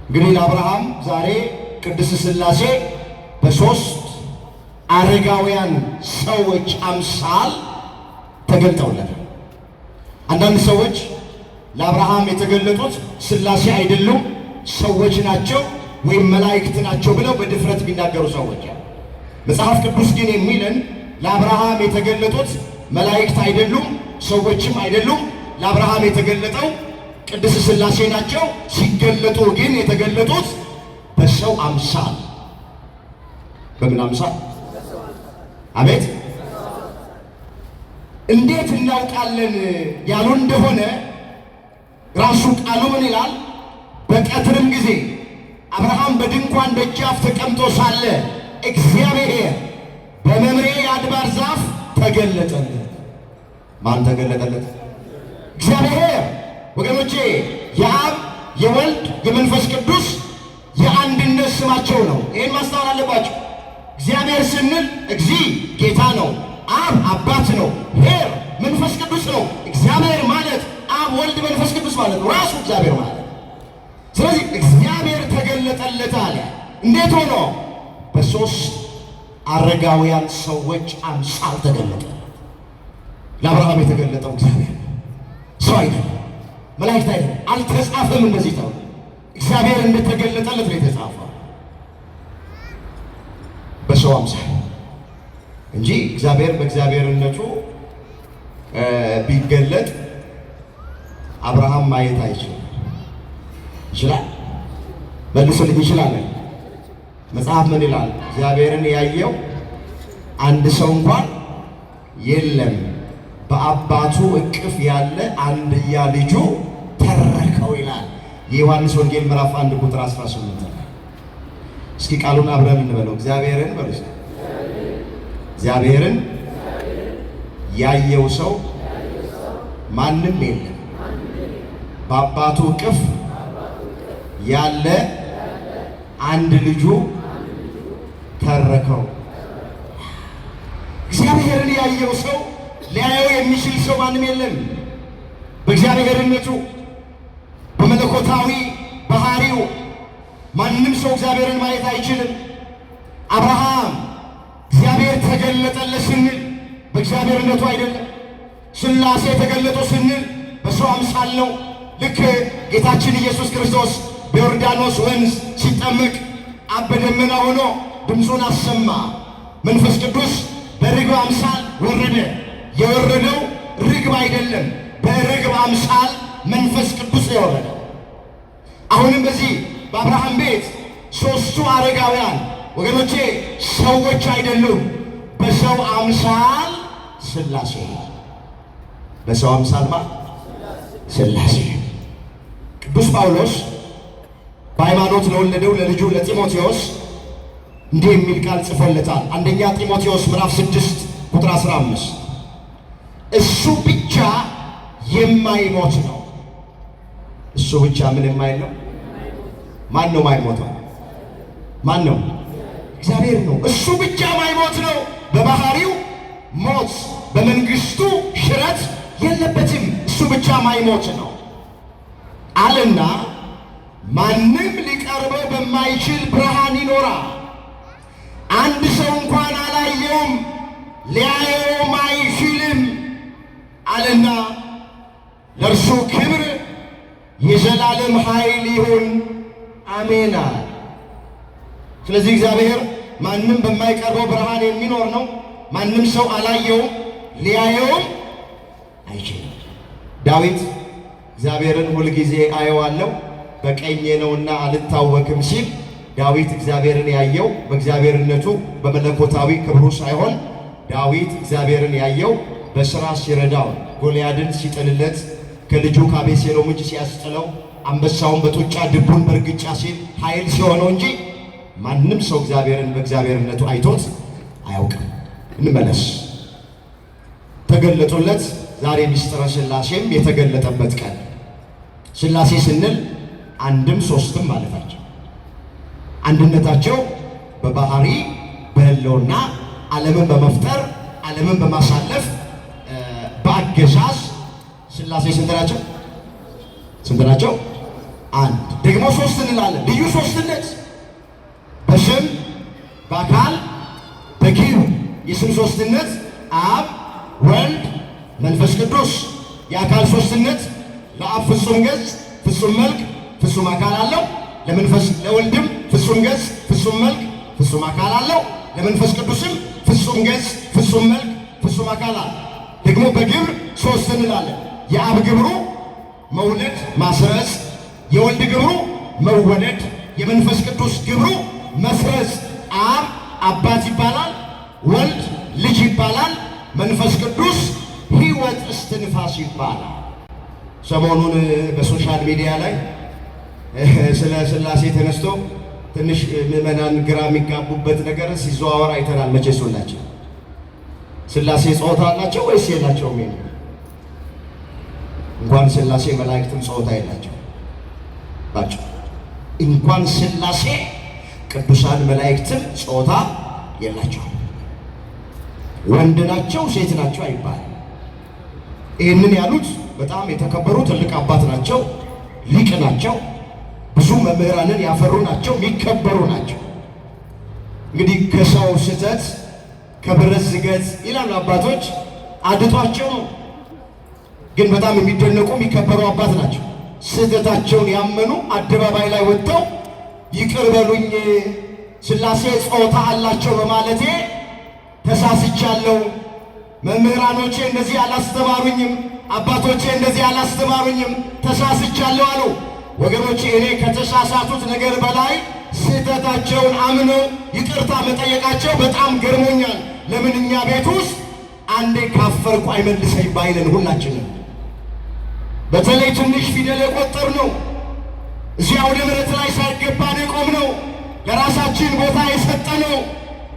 እንግዲህ ለአብርሃም ዛሬ ቅድስት ሥላሴ በ3 አረጋውያን ሰዎች አምሳል ተገልጠውለታል። አንዳንድ ሰዎች ለአብርሃም የተገለጡት ሥላሴ አይደሉም፣ ሰዎች ናቸው ወይም መላእክት ናቸው ብለው በድፍረት የሚናገሩ ሰዎች አሉ። መጽሐፍ ቅዱስ ግን የሚለን ለአብርሃም የተገለጡት መላእክት አይደሉም፣ ሰዎችም አይደሉም። ለአብርሃም የተገለጠው ቅድስት ሥላሴ ናቸው። ሲገለጡ ግን የተገለጡት በሰው አምሳል። በምን አምሳል? አቤት እንዴት እናውቃለን ያሉ እንደሆነ ራሱ ቃሉ ምን ይላል? በቀትርም ጊዜ አብርሃም በድንኳን ደጃፍ ተቀምጦ ሳለ እግዚአብሔር በመምሬ የአድባር ዛፍ ተገለጠለት። ማን ተገለጠለት? እግዚአብሔር። ወገኖቼ የአብ የወልድ የመንፈስ ቅዱስ የአንድነት ስማቸው ነው። ይሄን ማስተዋል አለባቸው። እግዚአብሔር ስንል እግዚ ጌታ ነው፣ አብ አባት ነው፣ ሄር መንፈስ ቅዱስ ነው። እግዚአብሔር ማለት አብ ወልድ መንፈስ ቅዱስ ማለት ነው፣ ራሱ እግዚአብሔር ማለት። ስለዚህ እግዚአብሔር ተገለጠለት። ተገለጠለት አለ። እንዴት ሆኖ? በሶስት አረጋውያን ሰዎች አምሳል ተገለጠለት። ለአብርሃም የተገለጠው እግዚአብሔር ሰው አይደለም፣ መላእክት አይደለም፣ አልተጻፈም እንደዚህ ተብሎ እግዚአብሔር እንደተገለጠለት ነው የተጻፈው በሰው አምሳል እንጂ እግዚአብሔር በእግዚአብሔርነቱ ቢገለጥ አብርሃም ማየት አይችልም። ይችላል? መልሱልኝ። ይችላል? መጽሐፍ ምን ይላል? እግዚአብሔርን ያየው አንድ ሰው እንኳን የለም፣ በአባቱ እቅፍ ያለ አንድያ ልጁ ተረከው ይላል። የዮሐንስ ወንጌል ምዕራፍ 1 ቁጥር 18 ላይ። እስኪ ቃሉን አብረን እንበለው። እግዚአብሔርን በሉ እስኪ። እግዚአብሔርን ያየው ሰው ማንም የለም፣ በአባቱ እቅፍ ያለ አንድ ልጁ ተረከው። እግዚአብሔርን ያየው ሰው፣ ሊያየው የሚችል ሰው ማንም የለም። በእግዚአብሔርነቱ፣ በመለኮታዊ ባህሪው ማንም ሰው እግዚአብሔርን ማየት አይችልም። አብርሃም እግዚአብሔር ተገለጠለት ስንል በእግዚአብሔርነቱ አይደለም። ሥላሴ ተገለጡ ስንል በሰው አምሳል ነው። ልክ ጌታችን ኢየሱስ ክርስቶስ በዮርዳኖስ ወንዝ ሲጠመቅ አብ በደመና ሆኖ ድምፁን አሰማ። መንፈስ ቅዱስ በርግብ አምሳል ወረደ። የወረደው ርግብ አይደለም፣ በርግብ አምሳል መንፈስ ቅዱስ ነው የወረደው። አሁንም በዚህ በአብርሃም ቤት ሦስቱ አረጋውያን ወገኖቼ ሰዎች አይደሉም፣ በሰው አምሳል ሥላሴ። በሰው አምሳል ማ ሥላሴ። ቅዱስ ጳውሎስ በሃይማኖት ለወለደው ለልጁ ለጢሞቴዎስ እንዲህ የሚል ቃል ጽፎለታል። አንደኛ ጢሞቴዎስ ምዕራፍ 6 ቁጥር 15፣ እሱ ብቻ የማይሞት ነው። እሱ ብቻ ምን የማይል ነው? ማን ነው የማይሞተው? ማን ነው? እግዚአብሔር ነው። እሱ ብቻ የማይሞት ነው። በባህሪው ሞት፣ በመንግስቱ ሽረት የለበትም። እሱ ብቻ ማይሞት ነው አለና ማንም ሊቀርበው በማይችል ብርሃን ይኖራል። አንድ ሰው እንኳን አላየውም፣ ሊያየውም አይችልም አለና ለእርሱ ክብር የዘላለም ኃይል ይሁን፣ አሜን። ስለዚህ እግዚአብሔር ማንም በማይቀርበው ብርሃን የሚኖር ነው። ማንም ሰው አላየውም፣ ሊያየውም አይችልም። ዳዊት እግዚአብሔርን ሁልጊዜ አየዋለሁ፣ በቀኜ ነውና አልታወክም ሲል ዳዊት እግዚአብሔርን ያየው በእግዚአብሔርነቱ በመለኮታዊ ክብሩ ሳይሆን ዳዊት እግዚአብሔርን ያየው በሥራ ሲረዳው፣ ጎልያድን ሲጥልለት፣ ከልጁ ከአቤሴሎም እጅ ሲያስጥለው፣ አንበሳውን በጡጫ ድቡን በእርግጫ ሲል ኃይል ሲሆነው እንጂ ማንም ሰው እግዚአብሔርን በእግዚአብሔርነቱ አይቶት አያውቅም። እንመለስ። ተገለጡለት። ዛሬ ምስጢረ ሥላሴም የተገለጠበት ቀን። ሥላሴ ስንል አንድም ሶስትም ማለታቸው፣ አንድነታቸው በባህሪ፣ በህልውና፣ ዓለምን በመፍጠር፣ ዓለምን በማሳለፍ፣ በአገዛዝ ሥላሴ ስንት ናቸው? ስንት ናቸው? አንድ። ደግሞ ሶስት እንላለን። ልዩ ሶስትነት በስም፣ በአካል፣ በግብር። የስም ሶስትነት አብ፣ ወልድ፣ መንፈስ ቅዱስ። የአካል ሶስትነት ለአብ ፍጹም ገጽ፣ ፍጹም መልክ፣ ፍጹም አካል አለው። ለመንፈስ ለወልድም ፍጹም ገጽ፣ ፍጹም መልክ፣ ፍጹም አካል አለው። ለመንፈስ ቅዱስም ፍጹም ገጽ፣ ፍጹም መልክ፣ ፍጹም አካል አለው። ደግሞ በግብር ሶስት እንላለን። የአብ ግብሩ መውለድ ማስረጽ፣ የወልድ ግብሩ መወለድ፣ የመንፈስ ቅዱስ ግብሩ መስረጽ። አብ አባት ይባላል፣ ወልድ ልጅ ይባላል፣ መንፈስ ቅዱስ ሕይወት እስትንፋስ ይባላል። ሰሞኑን በ social media ላይ ስለ ሥላሴ ተነስቶ ትንሽ ምዕመናን ግራ የሚጋቡበት ነገር ሲዘዋወር አይተናል። መቼስ ሁላችን ሥላሴ ጾታ አላቸው ወይስ የላቸውም? እንኳን ሥላሴ መላእክትም ጾታ የላቸው ባቸው። እንኳን ሥላሴ ቅዱሳን መላእክትም ጾታ የላቸውም። ወንድ ናቸው ሴት ናቸው አይባልም። ይህንን ያሉት በጣም የተከበሩ ትልቅ አባት ናቸው፣ ሊቅ ናቸው። ብዙ ብዙ መምህራንን ያፈሩ ናቸው፣ የሚከበሩ ናቸው። እንግዲህ ከሰው ስህተት ከብረት ዝገት ይላሉ አባቶች፣ አድጧቸው ነው። ግን በጣም የሚደነቁ የሚከበሩ አባት ናቸው። ስህተታቸውን ያመኑ አደባባይ ላይ ወጥተው ይቅር በሉኝ ሥላሴ ጾታ አላቸው በማለቴ ተሳስቻለሁ፣ መምህራኖቼ እንደዚህ አላስተማሩኝም፣ አባቶቼ እንደዚህ አላስተማሩኝም፣ ተሳስቻለሁ አሉ። ወገኖቼ እኔ ከተሳሳቱት ነገር በላይ ስህተታቸውን አምነው ይቅርታ መጠየቃቸው በጣም ገርሞኛል። ለምን እኛ ቤት ውስጥ አንዴ ካፈርኩ አይመልሰኝ ባይለን ሁላችንም በተለይ ትንሽ ፊደል የቆጠር ነው እዚህ አውደ ምሕረት ላይ ሳይገባን የቆምነው ለራሳችን ቦታ የሰጠነው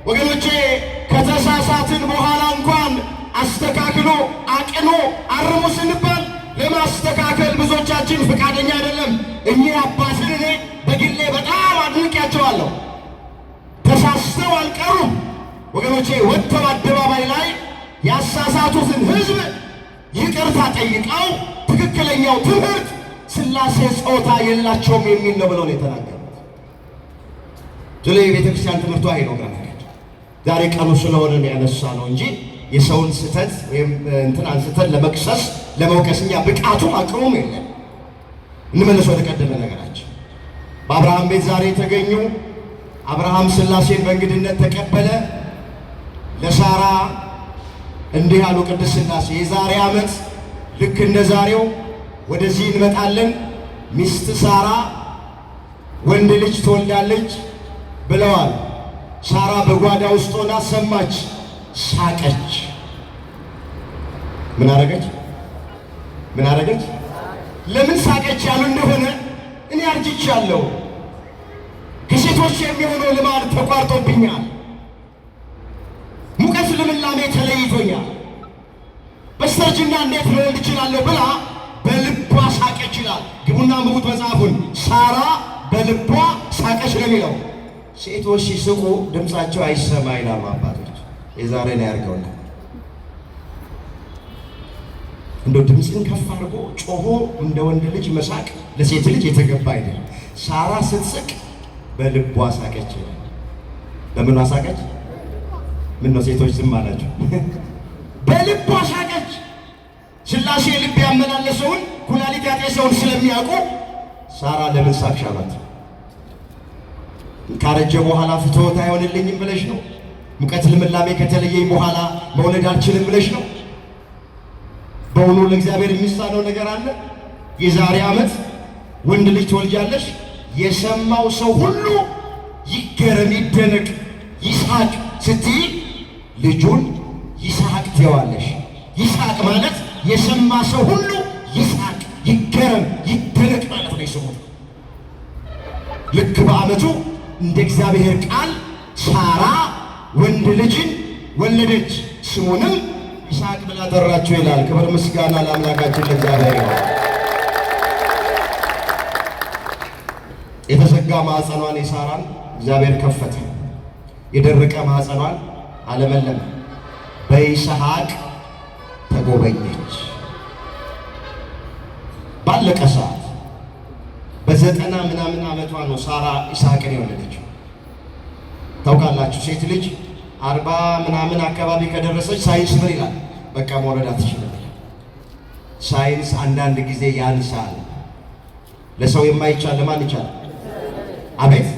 ወገኖቼ ከተሳሳትን በኋላ እንኳን አስተካክሎ አቅኖ አርሙ ስንባል ለማስተካከል ብዙዎቻችን ፈቃደኛ አይደለም። እኚህ አባትን እኔ በግሌ በጣም አድንቄያቸዋለሁ። ተሳስተው አልቀሩም ወገኖቼ። ወጥተው አደባባይ ላይ ያሳሳቱትን ሕዝብ ይቅርታ ጠይቀው ትክክለኛው ትምህርት ሥላሴ ጾታ የላቸውም የሚል ነው ብለው ነው የተናገሩት። ስለዚህ የቤተክርስቲያን ትምህርቷ ይሄ ነው። ዛሬ ቀኑ ስለሆነ ነው ያነሳ ነው እንጂ የሰውን ስህተት ወይም እንትን አንስተን ለመክሰስ ለመውቀስ እኛ ብቃቱም አቅሙም የለን። እንመለስ ወደ ቀደመ ነገራችን። በአብርሃም ቤት ዛሬ የተገኙ አብርሃም ሥላሴን በእንግድነት ተቀበለ። ለሳራ እንዲህ አሉ ቅድስት ሥላሴ፣ የዛሬ ዓመት ልክ እንደ ዛሬው ወደዚህ እንመጣለን፣ ሚስት ሳራ ወንድ ልጅ ትወልዳለች ብለዋል። ሳራ በጓዳ ውስጥ ሆና ሰማች፣ ሳቀች። ምን አረገች? ምን አረገች? ለምን ሳቀች ያሉ እንደሆነ እኔ አርጅቻለሁ፣ ከሴቶች የሚሆነው ልማድ ተቋርጦብኛል፣ ሙቀት ልምላሜ ተለይቶኛል፣ በስተርጅና እንዴት ልወልድ እችላለሁ ብላ በልቧ ሳቀች ይላል። ግቡና አንብቡት መጽሐፉን። ሳራ በልቧ ሳቀች ነው የሚለው። ሴቶች ሲስቁ ድምፃቸው አይሰማ ይላሉ አባቶች። የዛሬ ላይ ያርገውና እንደው ድምፅን ከፍ አድርጎ ጮሆ እንደ ወንድ ልጅ መሳቅ ለሴት ልጅ የተገባ አይደለም። ሳራ ስትስቅ በልቧ ሳቀች ይላል። በምኗ ሳቀች? ምን ነው ሴቶች ዝም አላቸው? በልቧ ሳቀች። ሥላሴ ልብ ያመላለሰውን ኩላሊት ያጤሰውን ስለሚያውቁ ሳራ ለምን ሳቅሽ አሏት። ካረጀ በኋላ ፍትወት አይሆንልኝም ብለሽ ነው? ሙቀት ልምላሜ ከተለየኝ በኋላ መውለድ አልችልም ብለሽ ነው? በውኑ ለእግዚአብሔር የሚሳነው ነገር አለ? የዛሬ ዓመት ወንድ ልጅ ትወልጃለሽ። የሰማው ሰው ሁሉ ይገረም፣ ይደነቅ፣ ይስሐቅ ስትይ ልጁን ይስሐቅ ትየዋለሽ። ይስሐቅ ማለት የሰማ ሰው ሁሉ ይስሐቅ፣ ይገረም፣ ይደነቅ ማለት ነው። የስሙ ልክ በዓመቱ እንደ እግዚአብሔር ቃል ሳራ ወንድ ልጅን ወለደች፣ ስሙንም ይስሐቅ ብላ ጠራችው ይላል። ክብር ምስጋና ለአምላካችን ለእግዚአብሔር ይሁን። የተዘጋ ማዕፀኗን የሳራን እግዚአብሔር ከፈተ፣ የደረቀ ማዕፀኗን አለመለመ። በይስሐቅ ተጎበኘች። ባለቀ ሰዓት በዘጠና ምናምን ዓመቷ ነው ሳራ ይስሐቅን የወለደችው። ታውቃላችሁ ሴት ልጅ 40 ምናምን አካባቢ ከደረሰች ሳይንስ ምን ይላል? በቃ መውለድ አትችልም። ሳይንስ አንዳንድ ጊዜ ያንሳል። ለሰው የማይቻል ለማን ይቻላል? አቤት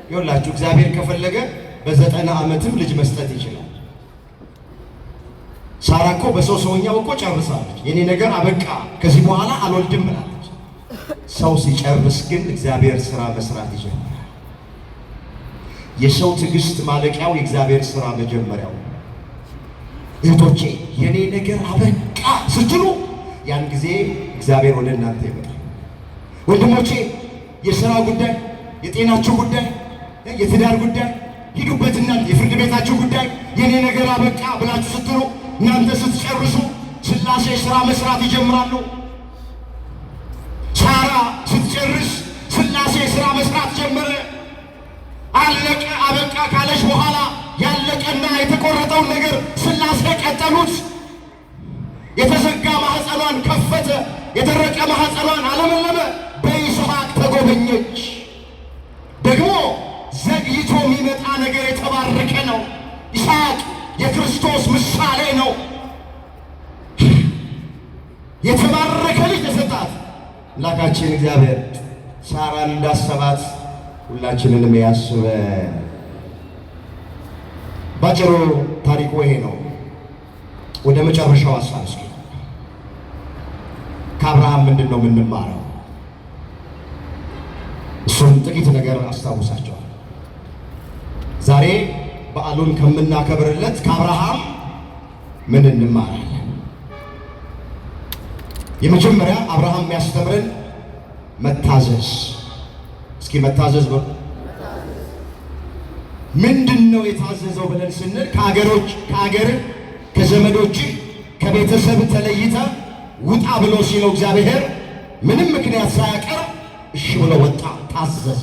ይኸውላችሁ እግዚአብሔር ከፈለገ በ90 ዓመትም ልጅ መስጠት ይችላል። ሳራ እኮ በሰው ሰውኛው እኮ ጨርሳለች። የኔ ነገር አበቃ፣ ከዚህ በኋላ አልወልድም ብላለች። ሰው ሲጨርስ ግን እግዚአብሔር ስራ መስራት ይጀምራል። የሰው ትዕግስት ማለቂያው የእግዚአብሔር ስራ መጀመሪያው። እህቶቼ የኔ ነገር አበቃ ስትሉ ያን ጊዜ እግዚአብሔር ወደ እናንተ ይመጣል። ወንድሞቼ የስራ ጉዳይ፣ የጤናችሁ ጉዳይ፣ የትዳር ጉዳይ ሂዱበት። እናንተ የፍርድ ቤታችሁ ጉዳይ የኔ ነገር አበቃ ብላችሁ ስትሉ እናንተ ስትጨርሱ ሥላሴ ስራ መስራት ይጀምራሉ። ሳራ ስትጨርስ ሥላሴ ስራ መስራት ጀመረ። አለቀ አበቃ ካለች በኋላ ያለቀና የተቆረጠውን ነገር ሥላሴ ቀጠሉት። የተዘጋ ማህፀኗን ከፈተ፣ የደረቀ ማህፀኗን አለመለመ። በይስሐቅ ተጎ ተጎበኘች። ደግሞ ዘግይቶ የሚመጣ ነገር የተባረከ ነው። ይስሐቅ የክርስቶስ ምሳሌ ነው። የተባረከ ልጅ ተሰጣት። አምላካችን እግዚአብሔር ሳራን እንዳሰባት ሁላችንንም ያስበን። ባጭሩ ታሪኩ ይሄ ነው። ወደ መጨረሻው ሀሳብ እስኪ ከአብርሃም ምንድን ነው የምንማረው? እሱም ጥቂት ነገር አስታውሳቸዋል። ዛሬ በዓሉን ከምናከብርለት ከአብርሃም ምን እንማራለን? የመጀመሪያ አብርሃም የሚያስተምረን መታዘዝ። እስኪ መታዘዝ በሉ። ምንድን ነው የታዘዘው ብለን ስንል ከአገሮች ከአገር ከዘመዶችህ ከቤተሰብ ተለይተ ውጣ ብሎ ሲለው እግዚአብሔር ምንም ምክንያት ሳያቀርብ እሺ ብሎ ወጣ፣ ታዘዘ።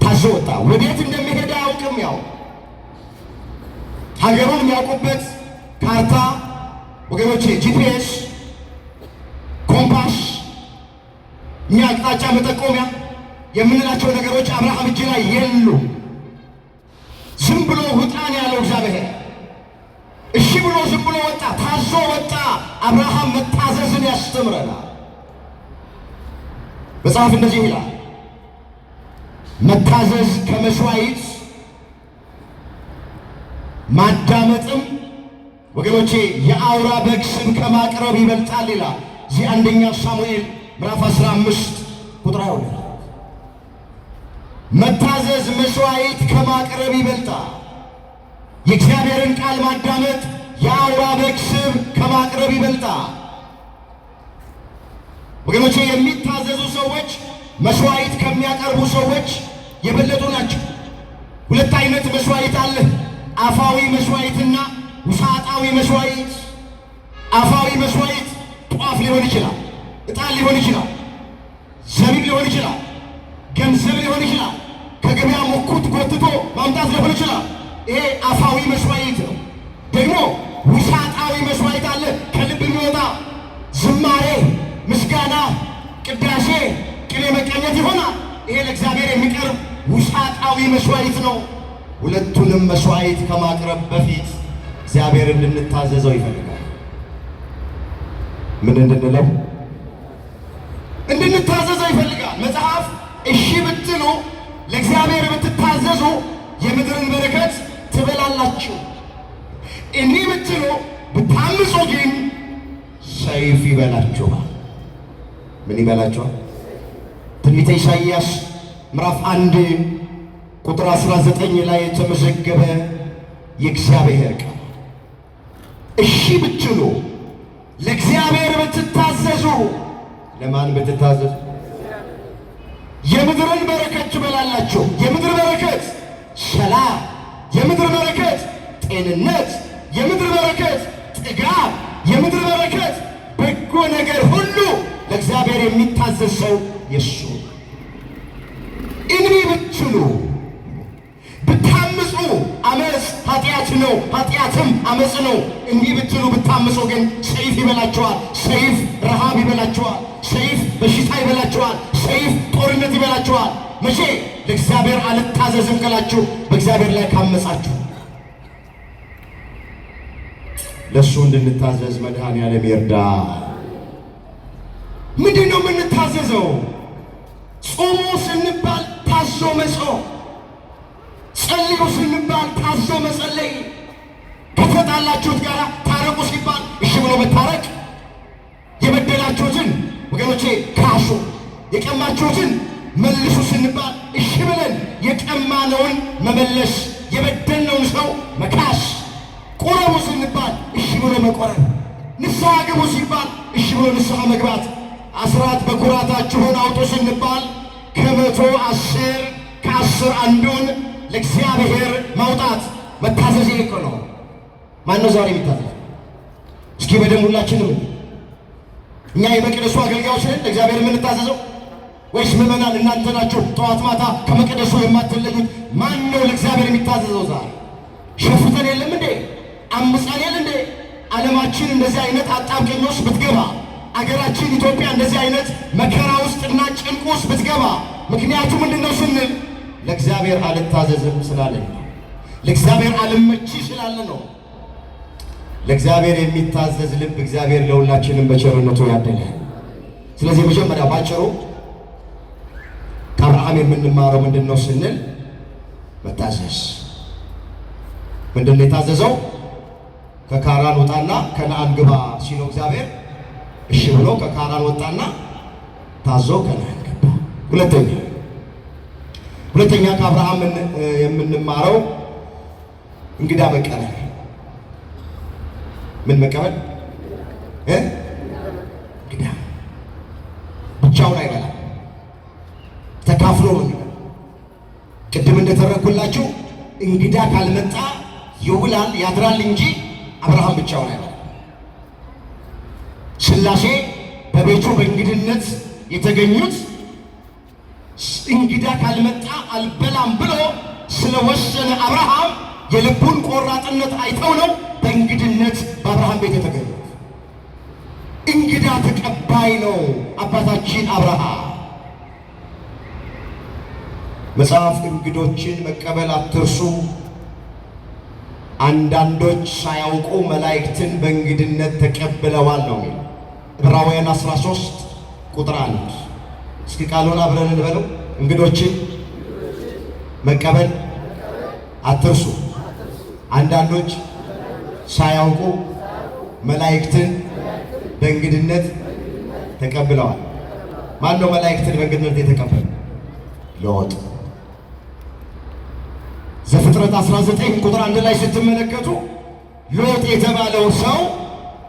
ታዞ ወጣ። ወዴት እንደሚሄድ አያውቅም። ያው ሀገሩን የሚያውቁበት ካርታ ወገኖቼ፣ GPS፣ compass፣ እኛ አቅጣጫ መጠቆሚያ የምንላቸው ነገሮች አብርሃም እጅ ላይ የሉ። ዝም ብሎ ውጣን ያለው እግዚአብሔር እሺ ብሎ ዝም ብሎ ወጣ፣ ታዞ ወጣ። አብርሃም መታዘዝን ያስተምረናል። መጽሐፍ እንደዚህ ይላል፣ መታዘዝ ከመስዋዕት ማዳመጥም ወገኖቼ የአውራ በግ ስብ ከማቅረብ ይበልጣል ይላል። እዚህ አንደኛ ሳሙኤል ምዕራፍ 15 ቁጥር 22 መታዘዝ መስዋዕት ከማቅረብ ይበልጣል። የእግዚአብሔርን ቃል ማዳመጥ የአውራ በግ ስብ ከማቅረብ ይበልጣል። ወገኖቼ የሚታዘዙ ሰዎች መስዋዕት ከሚያቀርቡ ሰዎች የበለጡ ናቸው። ሁለት አይነት መስዋዕት አለ። አፋዊ መስዋዕትና ውሳጣዊ መስዋዕት። አፋዊ መስዋዕት ጧፍ ሊሆን ይችላል፣ ዕጣን ሊሆን ይችላል፣ ዘቢብ ሊሆን ይችላል፣ ገንዘብ ሊሆን ይችላል፣ ከገበያ ሙኩት ጎትቶ ማምጣት ሊሆን ይችላል። ይሄ አፋዊ መስዋዕት ነው። ደግሞ ውሳጣዊ መስዋዕት አለ፣ ከልብ የሚወጣ ዝማሬ፣ ምስጋና፣ ቅዳሴ፣ ቅኔ መቀኘት ይሆናል። ይሄ ለእግዚአብሔር የሚቀርብ ውሳጣዊ መስዋዕት ነው። ሁለቱንም መስዋዕት ከማቅረብ በፊት እግዚአብሔር እንድንታዘዘው ይፈልጋል። ምን እንድንለው? እንድንታዘዘው ይፈልጋል። መጽሐፍ እሺ ብትሉ ለእግዚአብሔር ብትታዘዙ የምድርን በረከት ትበላላችሁ፣ እኒ ብትሉ ብታምፁ ግን ሰይፍ ይበላችኋል። ምን ይበላችኋል? ትንቢተ ኢሳይያስ ምዕራፍ 1 ቁጥር 19 ላይ የተመዘገበ የእግዚአብሔር ቃል እሺ ብትሉ ለእግዚአብሔር ብትታዘዙ፣ ለማን ብትታዘዙ? የምድርን በረከት ትበላላችሁ። የምድር በረከት ሰላም፣ የምድር በረከት ጤንነት፣ የምድር በረከት ጥጋብ፣ የምድር በረከት በጎ ነገር ሁሉ ለእግዚአብሔር የሚታዘዝ ሰው የሱ። እንቢ ብትሉ ብታምፁ፣ አመፅ ኃጢአት ነው፣ ኃጢአትም አመፅ ነው። እንቢ ብትሉ ብታምፁ ግን ሰይፍ ይበላችኋል። ሰይፍ ረሃብ ይበላችኋል። ሰይፍ በሽታ ይበላችኋል። ሰይፍ ጦርነት ይበላችኋል። መቼ ለእግዚአብሔር አልታዘዝም ካላችሁ፣ በእግዚአብሔር ላይ ካመጻችሁ። ለእሱ እንድንታዘዝ መድኃኔዓለም ይርዳ። ምንድን ነው የምንታዘዘው? ጾሙ ስንባል ታዞ መጾም፣ ጸልዩ ስንባል ታዞ መጸለይ፣ ከተጣላችሁት ጋር ታረቁ ሲባል እሺ ብሎ መታረቅ፣ የበደላችሁትን ወገኖቼ ካሱ፣ የቀማችሁትን መልሱ ስንባል እሺ ብለን የቀማነውን መመለስ፣ የበደልነውን ሰው መካስ፣ ቁረቡ ስንባል እሺ ብሎ መቆረብ፣ ንስሐ ግቡ ሲባል እሺ ብሎ ንስሐ መግባት፣ አስራት በኩራታችሁን አውጡ ስንባል ከ110 ከ10 አንዱን ለእግዚአብሔር ማውጣት መታዘዝ እኮ ነው። ማነው ዛሬ የሚታዘዝ? እስኪ በደንብ ሁላችንም እኛ የመቅደሱ አገልጋዮች ነን ለእግዚአብሔር የምንታዘዘው ወይስ ምዕመናን እናንተ ናችሁ ጠዋት ማታ ከመቅደሱ የማትለዩት? ማን ነው ለእግዚአብሔር የሚታዘዘው ዛሬ? ሸፍተን የለም እንዴ? አምፀን የለ እንዴ? ዓለማችን እንደዚህ አይነት አጣብቂኝ ውስጥ ብትገባ አገራችን ኢትዮጵያ እንደዚህ አይነት መከራ ውስጥና ጭንቅ ውስጥ ብትገባ ምክንያቱ ምንድነው ስንል ለእግዚአብሔር አልታዘዝም ስላለን ነው። ለእግዚአብሔር አልመቺ ስላለ ነው። ለእግዚአብሔር የሚታዘዝ ልብ እግዚአብሔር ለሁላችንም በቸርነቱ ያደለ። ስለዚህ መጀመሪያ ባጭሩ ከአብርሃም የምንማረው ምንድን ነው ስንል መታዘዝ። ምንድን ነው የታዘዘው? ከካራን ወጣና ከነአን ግባ ሲለው እግዚአብሔር እሺ ብሎ ከካራን ወጣና ታዞ ከነአን ገባ። ሁለተኛ ከአብርሃም የምንማረው እንግዳ መቀበል። ምን መቀበል? እንግዳ ብቻውን አይበላም፣ ተካፍሎ ነው የሚበላው። ቅድም እንደተረኩላችሁ እንግዳ ካልመጣ ይውላል ያድራል እንጂ አብርሃም ብቻውን አይበላም። ሥላሴ በቤቱ በእንግድነት የተገኙት እንግዳ ካልመጣ አልበላም ብሎ ስለወሰነ አብርሃም የልቡን ቆራጥነት አይተው ነው በእንግድነት በአብርሃም ቤት የተገኙት። እንግዳ ተቀባይ ነው አባታችን አብርሃም። መጽሐፍ እንግዶችን መቀበል አትርሱ፣ አንዳንዶች ሳያውቁ መላእክትን በእንግድነት ተቀብለዋል ነው የሚለው ዕብራውያን 13 ቁጥር 1። እስኪ ቃሉን አብረን እንበለው። እንግዶችን መቀበል አትርሱ፣ አንዳንዶች ሳያውቁ መላእክትን በእንግድነት ተቀብለዋል። ማን ነው መላእክትን በእንግድነት የተቀበለው? ሎጥ። ዘፍጥረት 19 ቁጥር 1 ላይ ስትመለከቱ ሎጥ የተባለው ሰው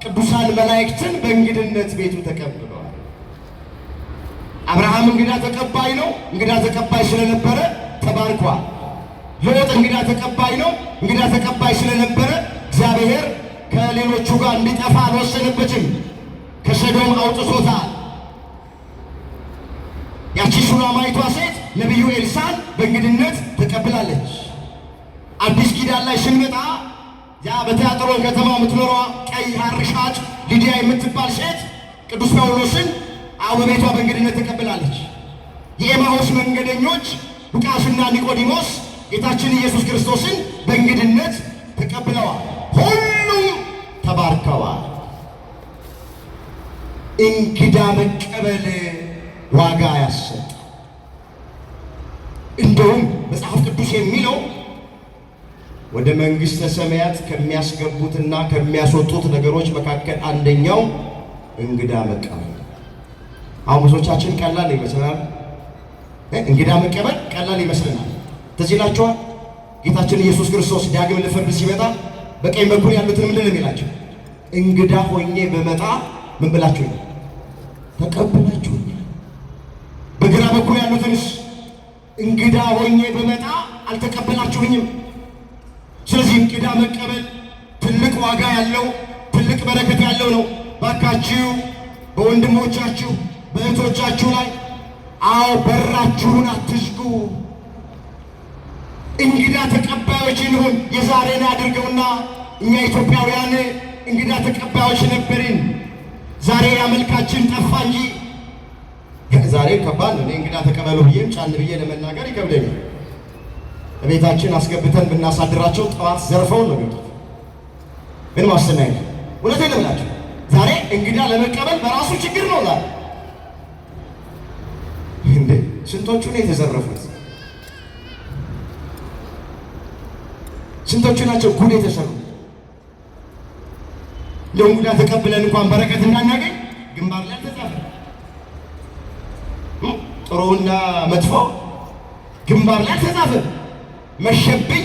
ቅዱሳን መላእክትን በእንግድነት ቤቱ ተቀብለዋል። አብርሃም እንግዳ ተቀባይ ነው። እንግዳ ተቀባይ ስለነበረ ተባርኳል። ሎጥ እንግዳ ተቀባይ ነው። እንግዳ ተቀባይ ስለነበረ እግዚአብሔር ከሌሎቹ ጋር እንዲጠፋ አልወሰነበትም። ከሰዶም አውጥቶታል። ያቺ ሱላማይቷ ሴት ነቢዩ ኤልሳን በእንግድነት ተቀብላለች። አዲስ ኪዳን ላይ ስንመጣ ያ በትያጥሮን ከተማ የምትኖረዋ ቀይ ሐር ሻጭ ሊዲያ የምትባል ሴት ቅዱስ ጳውሎስን በቤቷ በእንግድነት ተቀብላለች። የኤማሁስ መንገደኞች ሉቃስና ኒቆዲሞስ ጌታችን ኢየሱስ ክርስቶስን በእንግድነት ተቀብለዋል። ሁሉም ተባርከዋል። እንግዳ መቀበል ዋጋ ያሰጣል። እንደውም መጽሐፍ ቅዱስ የሚለው ወደ መንግሥተ ሰማያት ከሚያስገቡትና ከሚያስወጡት ነገሮች መካከል አንደኛው እንግዳ መቀበል። አሁን ብዙዎቻችን ቀላል ይመስለናል። እንግዳ መቀበል ቀላል ይመስለናል። ትዝ ይላችኋል ጌታችን ኢየሱስ ክርስቶስ ዳግም ለፍርድ ሲመጣ በቀኝ በኩል ያሉትን ምንድን ነው የሚላቸው? እንግዳ ሆኜ በመጣ ምን ብላችሁኛል? ተቀብላችሁኛል። በግራ በኩል ያሉትንስ እንግዳ ሆኜ በመጣ አልተቀበላችሁኝም። ስለዚህ እንግዳ መቀበል ትልቅ ዋጋ ያለው ትልቅ በረከት ያለው ነው። ባካችሁ በወንድሞቻችሁ በእህቶቻችሁ ላይ አዎ በራችሁን አትዝጉ። እንግዳ ተቀባዮች እንሁን። የዛሬን አድርገውና እኛ ኢትዮጵያውያን እንግዳ ተቀባዮች ነበርን። ዛሬ ያመልካችን ጠፋ እንጂ ዛሬ ከባድ ነው። እኔ እንግዳ ተቀበሉ ብዬም ጫን ብዬ ለመናገር ይከብደኛል። ቤታችን አስገብተን ብናሳድራቸው ጠዋት ዘርፈውን ነው የሚወጡት። ምን ዋስትና የለም። እውነቴን ነው የምላቸው። ዛሬ እንግዳ ለመቀበል በራሱ ችግር ነው። ዛሬ እንዴ ስንቶቹ ነው የተዘረፉት? ስንቶቹ ናቸው ጉድ የተሰሩት? ለእንግዳ ተቀብለን እንኳን በረከት እንዳናገኝ ግንባር ላይ አልተጻፈ። ጥሩና መጥፎ ግንባር ላይ አልተጻፈ። መሸብኝ፣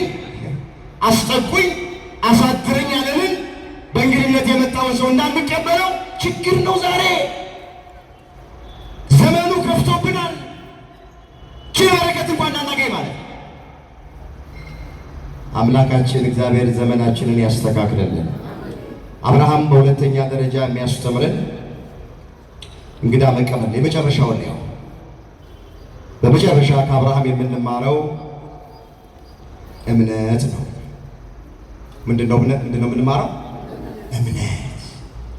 አስጠጉኝ፣ አሳድረኝ ያለንን በእንግድነት የመጣውን ሰው እንዳንቀበለው ችግር ነው። ዛሬ ዘመኑ ከፍቶብናል። ቺ በረከት እንኳን እንዳናገኝ ማለት ነው። አምላካችን እግዚአብሔር ዘመናችንን ያስተካክልልን። አብርሃም በሁለተኛ ደረጃ የሚያስተምረን እንግዳ መቀበል የመጨረሻውን ነው። በመጨረሻ ከአብርሃም የምንማረው እምነት ነው። ምንድነው? ምንድነው የምንማረው? እምነት፣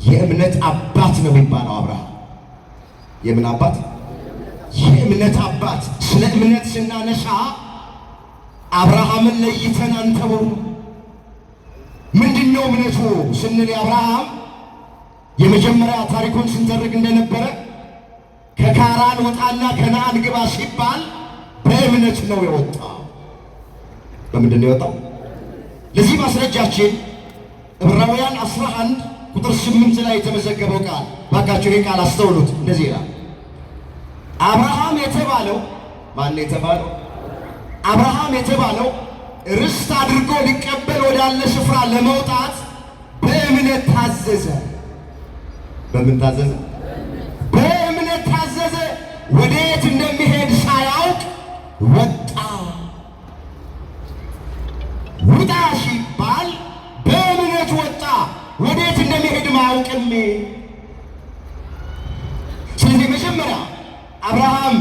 የእምነት አባት ነው የሚባለው አብርሃም። የምን አባት? የእምነት አባት። ስለ እምነት ስናነሳ አብርሃምን ለይተን አንተውም። ምንድነው እምነቱ ስንል የአብርሃም የመጀመሪያ ታሪኩን ስንተርክ እንደነበረ ከካራን ወጣና ከነአን ግባ ሲባል በእምነት ነው የወጣው። በምንድን ነው የወጣው? ለዚህ ማስረጃችን ዕብራውያን 11 ቁጥር 8 ላይ የተመዘገበው ቃል፣ ባካችሁ ይሄን ቃል አስተውሉት። እንደዚህ ይላል፣ አብርሃም የተባለው ማን የተባለው? አብርሃም የተባለው ርስት አድርጎ ሊቀበል ወዳለ ስፍራ ለመውጣት በእምነት ታዘዘ። በምን ታዘዘ? በእምነት ታዘዘ። ወዴት እንደሚሄድ ሳያውቅ ወጣ። ውጣ ሲባል በእምነት ወጣ። ወዴት እንደሚሄድ አያውቅም። ስለዚህ መጀመሪያ አብርሃም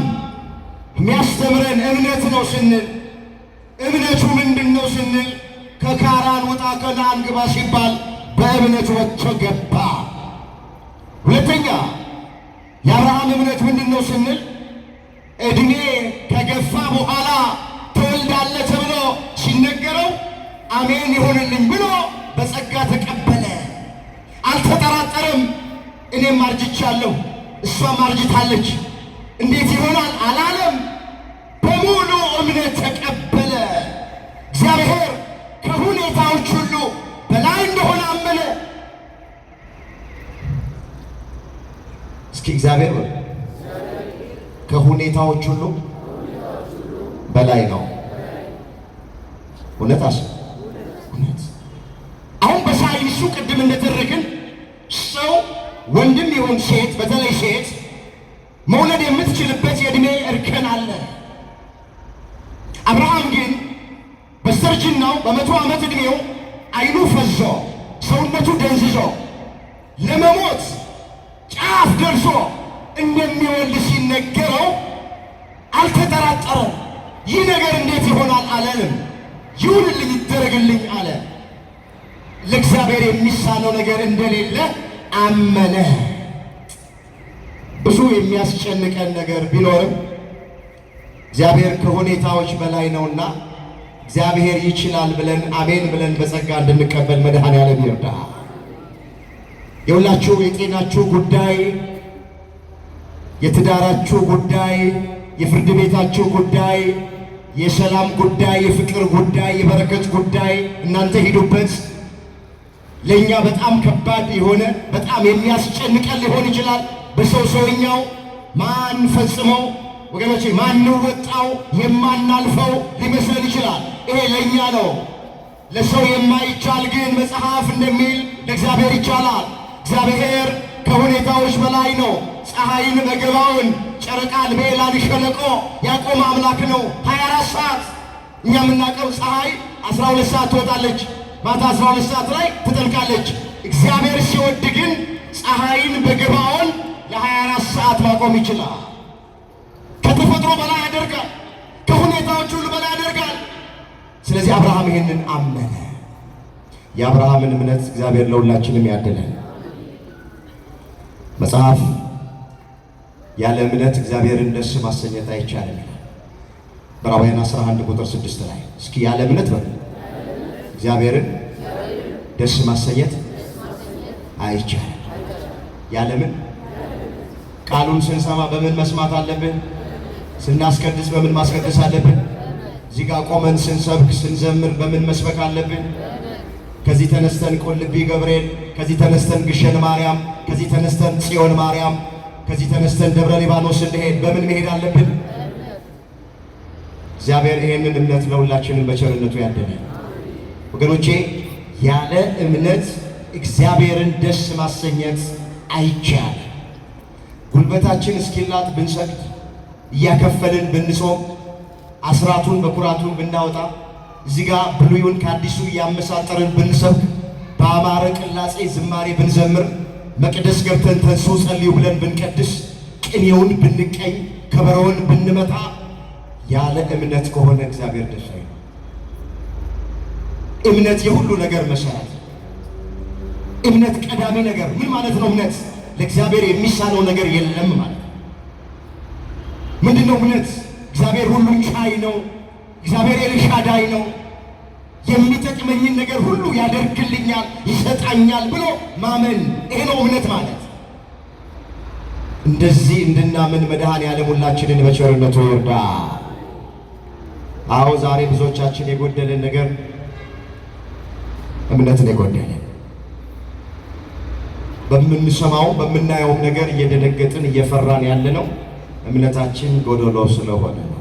የሚያስተምረን እምነት ነው ስንል፣ እምነቱ ምንድን ነው ስንል፣ ከካራን ወጣ ከነአን ግባ ሲባል በእምነት ወጥቶ ገባ። ሁለተኛ የአብርሃም እምነት ምንድን ነው ስንል፣ እድሜ ከገፋ በኋላ ትወልዳለህ ተብሎ ሲነገረው አሜን ይሁንልኝ ብሎ በጸጋ ተቀበለ። አልተጠራጠረም። እኔም አርጅቻለሁ፣ እሷም አርጅታለች፣ እንዴት ይሆናል አላለም። በሙሉ እምነት ተቀበለ። እግዚአብሔር ከሁኔታዎች ሁሉ በላይ እንደሆነ አመነ። እስኪ እግዚአብሔር ከሁኔታዎች ሁሉ በላይ ነው። እውነት አስ እውነት። አሁን በሳይንሱ ቅድም እንደተረክን ሰው ወንድም ይሁን ሴት፣ በተለይ ሴት መውለድ የምትችልበት የዕድሜ እርከን አለ። አብርሃም ግን በስተርጅናው በ100 ዓመት ዕድሜው ዓይኑ ፈዞ ሰውነቱ ደንዝዞ ለመሞት ጫፍ ደርሶ እንደሚወልድ ሲነገረው አልተጠራጠረም። ይህ ነገር እንዴት ይሆናል አለንም። ይሁንልኝ ይደረግልኝ አለ። ለእግዚአብሔር የሚሳነው ነገር እንደሌለ አመነ። ብዙ የሚያስጨንቀን ነገር ቢኖርም እግዚአብሔር ከሁኔታዎች በላይ ነውና እግዚአብሔር ይችላል ብለን አሜን ብለን በጸጋ እንድንቀበል መድኃኔዓለም ይርዳ። የሁላችሁ የጤናችሁ ጉዳይ፣ የትዳራችሁ ጉዳይ፣ የፍርድ ቤታችሁ ጉዳይ፣ የሰላም ጉዳይ፣ የፍቅር ጉዳይ፣ የበረከት ጉዳይ እናንተ ሂዱበት። ለእኛ በጣም ከባድ የሆነ በጣም የሚያስጨንቀን ሊሆን ይችላል። በሰው ሰውኛው ማን ፈጽመው ወገኖቼ ማንወጣው የማናልፈው ሊመስለን ይችላል። ይሄ ለእኛ ነው። ለሰው የማይቻል ግን መጽሐፍ እንደሚል ለእግዚአብሔር ይቻላል። እግዚአብሔር ከሁኔታዎች በላይ ነው። ፀሐይን በገባውን ጨረቃን በኤላን ሸለቆ ያቆመ አምላክ ነው። 24 ሰዓት እኛ የምናውቀው ፀሐይ 12 ሰዓት ትወጣለች፣ ማታ 12 ሰዓት ላይ ትጠልቃለች። እግዚአብሔር ሲወድ ግን ፀሐይን በገባውን ለ24 ሰዓት ማቆም ይችላል። ከተፈጥሮ በላይ ያደርጋል። ከሁኔታዎች ሁሉ በላይ ያደርጋል። ስለዚህ አብርሃም ይህንን አመነ። የአብርሃምን እምነት እግዚአብሔር ለሁላችንም ያድለን። መጽሐፍ ያለ እምነት እግዚአብሔርን ደስ ማሰኘት አይቻልም ይላል። ዕብራውያን 11 ቁጥር 6 ላይ እስኪ ያለ እምነት በሉ እግዚአብሔርን ደስ ማሰኘት አይቻልም። ያለ ምን? ቃሉን ስንሰማ በምን መስማት አለብን? ስናስቀድስ በምን ማስቀደስ አለብን? እዚህ ጋር ቆመን ስንሰብክ ስንዘምር በምን መስበክ አለብን? ከዚህ ተነስተን ቆልቢ ገብርኤል፣ ከዚህ ተነስተን ግሸን ማርያም፣ ከዚህ ተነስተን ጽዮን ማርያም፣ ከዚህ ተነስተን ደብረ ሊባኖስ ስንሄድ በምን መሄድ አለብን? እግዚአብሔር ይህንን እምነት ለሁላችንም በቸርነቱ ያደለን። ወገኖቼ ያለ እምነት እግዚአብሔርን ደስ ማሰኘት አይቻልም። ጉልበታችን እስኪላጥ ብንሰግድ፣ እያከፈልን ብንጾም፣ አስራቱን በኩራቱን ብናወጣ፣ እዚህ ጋር ብሉዩን ከአዲሱ እያመሳጠርን ብንሰብክ፣ በአማረ ቅላጼ ዝማሬ ብንዘምር፣ መቅደስ ገብተን ተንሱ ጸልዩ ብለን ብንቀድስ፣ ቅኔውን ብንቀኝ፣ ከበሮውን ብንመታ፣ ያለ እምነት ከሆነ እግዚአብሔር ደስ አይልም። እምነት የሁሉ ነገር መሰረት። እምነት ቀዳሚ ነገር ምን ማለት ነው? እምነት ለእግዚአብሔር የሚሳነው ነገር የለም ማለት ነው። ምንድን ነው እምነት? እግዚአብሔር ሁሉን ቻይ ነው። እግዚአብሔር ኤልሻዳይ ነው። የሚጠቅመኝን ነገር ሁሉ ያደርግልኛል፣ ይሰጣኛል ብሎ ማመን፣ ይሄ ነው እምነት ማለት። እንደዚህ እንድናምን መድኃኔዓለም ሁላችንን በቸርነቱ ይርዳ። አዎ ዛሬ ብዙዎቻችን የጎደለን ነገር እምነትን የጎደለን፣ በምንሰማው በምናየውም ነገር እየደነገጥን እየፈራን ያለነው እምነታችን ጎደሎ ስለሆነ ነው።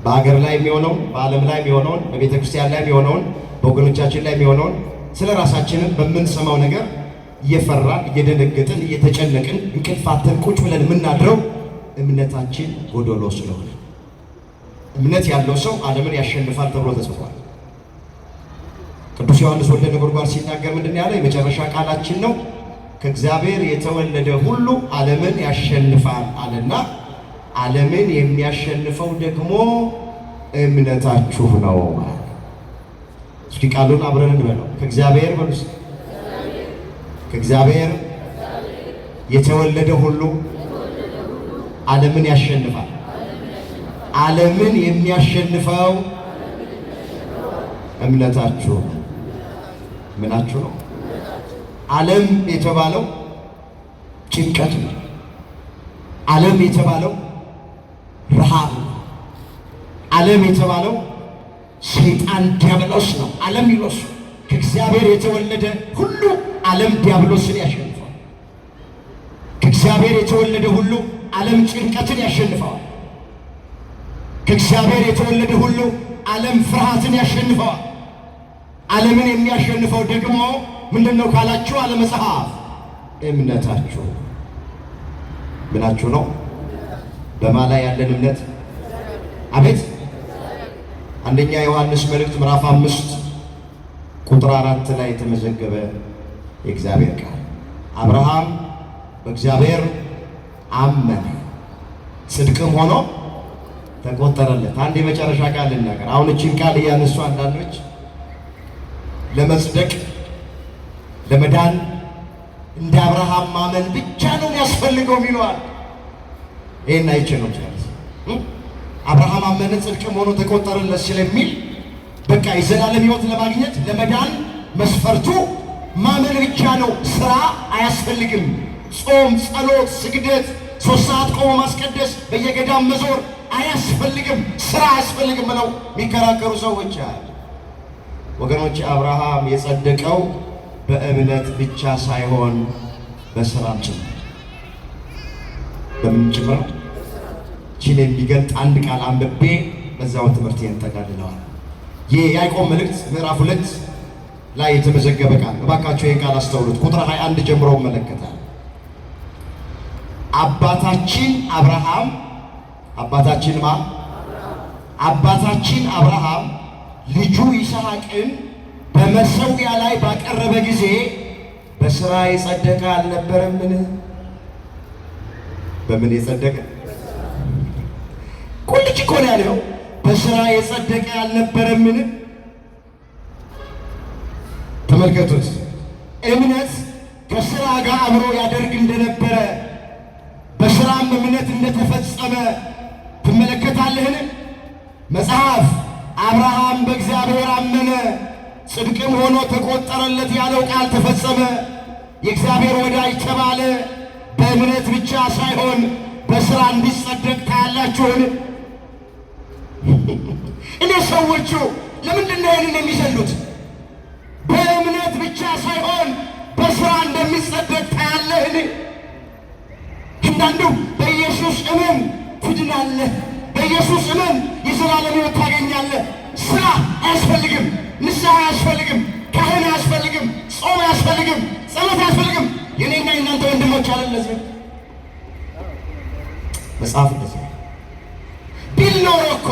በሀገር ላይ የሚሆነውን፣ በዓለም ላይ የሚሆነውን፣ በቤተ ክርስቲያን ላይ የሚሆነውን፣ በወገኖቻችን ላይ የሚሆነውን፣ ስለ ራሳችንም በምንሰማው ነገር እየፈራን፣ እየደነገጥን፣ እየተጨነቅን፣ እንቅልፍ አጥተን ቁጭ ብለን የምናድረው እምነታችን ጎደሎ ስለሆነ። እምነት ያለው ሰው ዓለምን ያሸንፋል ተብሎ ተጽፏል። ቅዱስ ዮሐንስ ወልደ ነጎድጓድ ሲናገር ምንድን ነው ያለው? የመጨረሻ ቃላችን ነው። ከእግዚአብሔር የተወለደ ሁሉ ዓለምን ያሸንፋል አለና ዓለምን የሚያሸንፈው ደግሞ እምነታችሁ ነው። እስኪ ቃሉን አብረን እንበለው። ከእግዚአብሔር በሉ፣ ከእግዚአብሔር የተወለደ ሁሉ ዓለምን ያሸንፋል። ዓለምን የሚያሸንፈው እምነታችሁ ነው። ምናችሁ ነው? ዓለም የተባለው ጭንቀት ነው። ዓለም የተባለው ረሃብ ነው። ዓለም የተባለው ሰይጣን ዲያብሎስ ነው። ዓለም ይሎስ ከእግዚአብሔር የተወለደ ሁሉ ዓለም ዲያብሎስን ያሸንፈዋል። ከእግዚአብሔር የተወለደ ሁሉ ዓለም ጭንቀትን ያሸንፈዋል። ከእግዚአብሔር የተወለደ ሁሉ ዓለም ፍርሃትን ያሸንፈዋል። ዓለምን የሚያሸንፈው ደግሞ ምንድን ነው ካላችሁ፣ አለ መጽሐፍ፣ እምነታችሁ። ምናችሁ ነው? በማ ላይ ያለን እምነት? አቤት። አንደኛ ዮሐንስ መልእክት ምዕራፍ 5 ቁጥር 4 ላይ የተመዘገበ የእግዚአብሔር ቃል፣ አብርሃም በእግዚአብሔር አመነ ጽድቅም ሆኖ ተቆጠረለት። አንድ የመጨረሻ ቃል ልናገር። አሁን እቺን ቃል እያነሱ አንዳንዶች ለመጽደቅ፣ ለመዳን እንደ አብርሃም ማመን ብቻ ነው የሚያስፈልገው ይለዋል። ይሄን አይቼ ነው ጨርስ። አብርሃም አመነ ጽድቅም ሆኖ ተቆጠረለት ስለሚል በቃ የዘላለም ሕይወት ለማግኘት፣ ለመዳን መስፈርቱ ማመን ብቻ ነው፣ ስራ አያስፈልግም። ጾም፣ ጸሎት፣ ስግደት፣ 3 ሰዓት ቆሞ ማስቀደስ፣ በየገዳም መዞር አያስፈልግም፣ ስራ አያስፈልግም ብለው የሚከራከሩ ሰዎች አሉ። ወገኖች፣ አብርሃም የጸደቀው በእምነት ብቻ ሳይሆን በስራም ጭምር። በምን ጭምር? ይህን የሚገልጥ አንድ ቃል አንብቤ በዛው ትምህርቴን ጠቃልለዋል። ይህ የያዕቆብ መልእክት ምዕራፍ 2 ላይ የተመዘገበ ቃል፣ እባካችሁ ይህን ቃል አስተውሉት። ቁጥር 21 ጀምሮ እመለከታል። አባታችን አብርሃም፣ አባታችን ማ? አባታችን አብርሃም ልጁ ይስሐቅን በመሠዊያ ላይ ባቀረበ ጊዜ በስራ የጸደቀ አልነበረምን? በምን የጸደቀ? ቁልጭ እኮ ነው ያለው። በስራ የጸደቀ አልነበረምን? ተመልከቱት። እምነት ከስራ ጋር አብሮ ያደርግ እንደነበረ፣ በስራም እምነት እንደተፈጸመ ትመለከታለህን? መጽሐፍ አብርሃም በእግዚአብሔር አመነ ጽድቅም ሆኖ ተቆጠረለት ያለው ቃል ተፈጸመ። የእግዚአብሔር ወዳጅ ተባለ። በእምነት ብቻ ሳይሆን በስራ እንዲጸደቅ ታያላችሁን? እኔ ሰዎቹ ለምንድን ነው ይህንን የሚዘሉት? በእምነት ብቻ ሳይሆን በስራ እንደሚጸደቅ ታያለህን? አንዳንዱ በኢየሱስ እመን ትድናለህ፣ በኢየሱስ እመን የዘላለም ሕይወት ታገኛለህ፣ ስራ አያስፈልግም፣ ንስሐ አያስፈልግም፣ ካህን አያስፈልግም፣ ጾም አያስፈልግም፣ ጸሎት አያስፈልግም። የኔና የእናንተ ወንድሞች አለ እንደዚህ መጽሐፍ እንደዚህ ቢል ኖሮ እኮ፣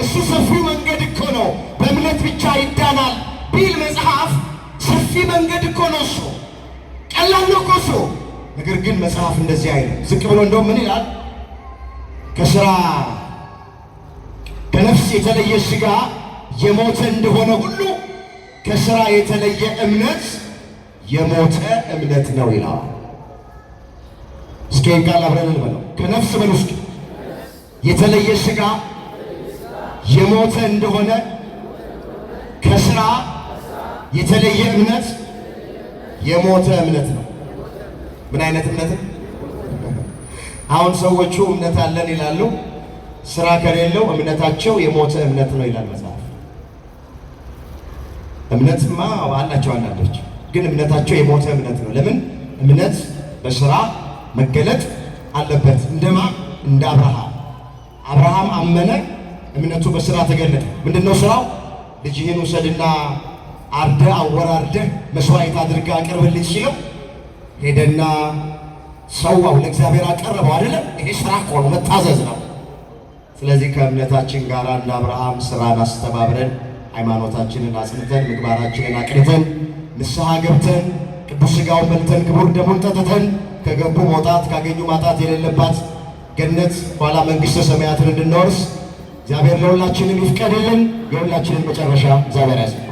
እሱ ሰፊው መንገድ እኮ ነው፣ በእምነት ብቻ ይዳናል ቢል መጽሐፍ ሰፊ መንገድ እኮ ነው እሱ፣ ቀላል ነው እኮ እሱ። ነገር ግን መጽሐፍ እንደዚህ አይልም። ዝቅ ብሎ እንደውም ምን ይላል? ከስራ ከነፍስ የተለየ ስጋ የሞተ እንደሆነ ሁሉ ከስራ የተለየ እምነት የሞተ እምነት ነው ይለዋል። እስኪ ይህን ቃል አብረን እንበለው። ከነፍስ በሉ እስኪ የተለየ ሥጋ የሞተ እንደሆነ ከስራ የተለየ እምነት የሞተ እምነት ነው። ምን አይነት እምነት ነው? አሁን ሰዎቹ እምነት አለን ይላሉ። ስራ ከሌለው እምነታቸው የሞተ እምነት ነው ይላል መጽሐፍ። እምነትማ አላቸው አንዳንዶች፣ ግን እምነታቸው የሞተ እምነት ነው። ለምን? እምነት በስራ መገለጥ አለበት። እንደማ እንደ አብርሃም። አብርሃም አመነ፣ እምነቱ በስራ ተገለጠ። ምንድነው ስራው? ልጅህን ውሰድና አርደህ አወራርደህ መስዋዕት አድርገህ አቅርብልኝ ሲለው ሄደና ሰዋው፣ ለእግዚአብሔር አቀረበው። አይደለም? ይሄ ስራ እኮ ነው፣ መታዘዝ ነው። ስለዚህ ከእምነታችን ጋር እንደ አብርሃም ስራን አስተባብረን፣ ሃይማኖታችንን አጽንተን፣ ምግባራችንን አቅንተን፣ ንስሐ ገብተን፣ ቅዱስ ሥጋውን በልተን፣ ክቡር ደሙን ጠጥተን፣ ከገቡ መውጣት ካገኙ ማጣት የሌለባት ገነት ኋላ መንግሥተ ሰማያትን እንድንወርስ እግዚአብሔር ለሁላችንም ይፍቀድልን። የሁላችንን መጨረሻ እግዚአብሔር ያጽናው።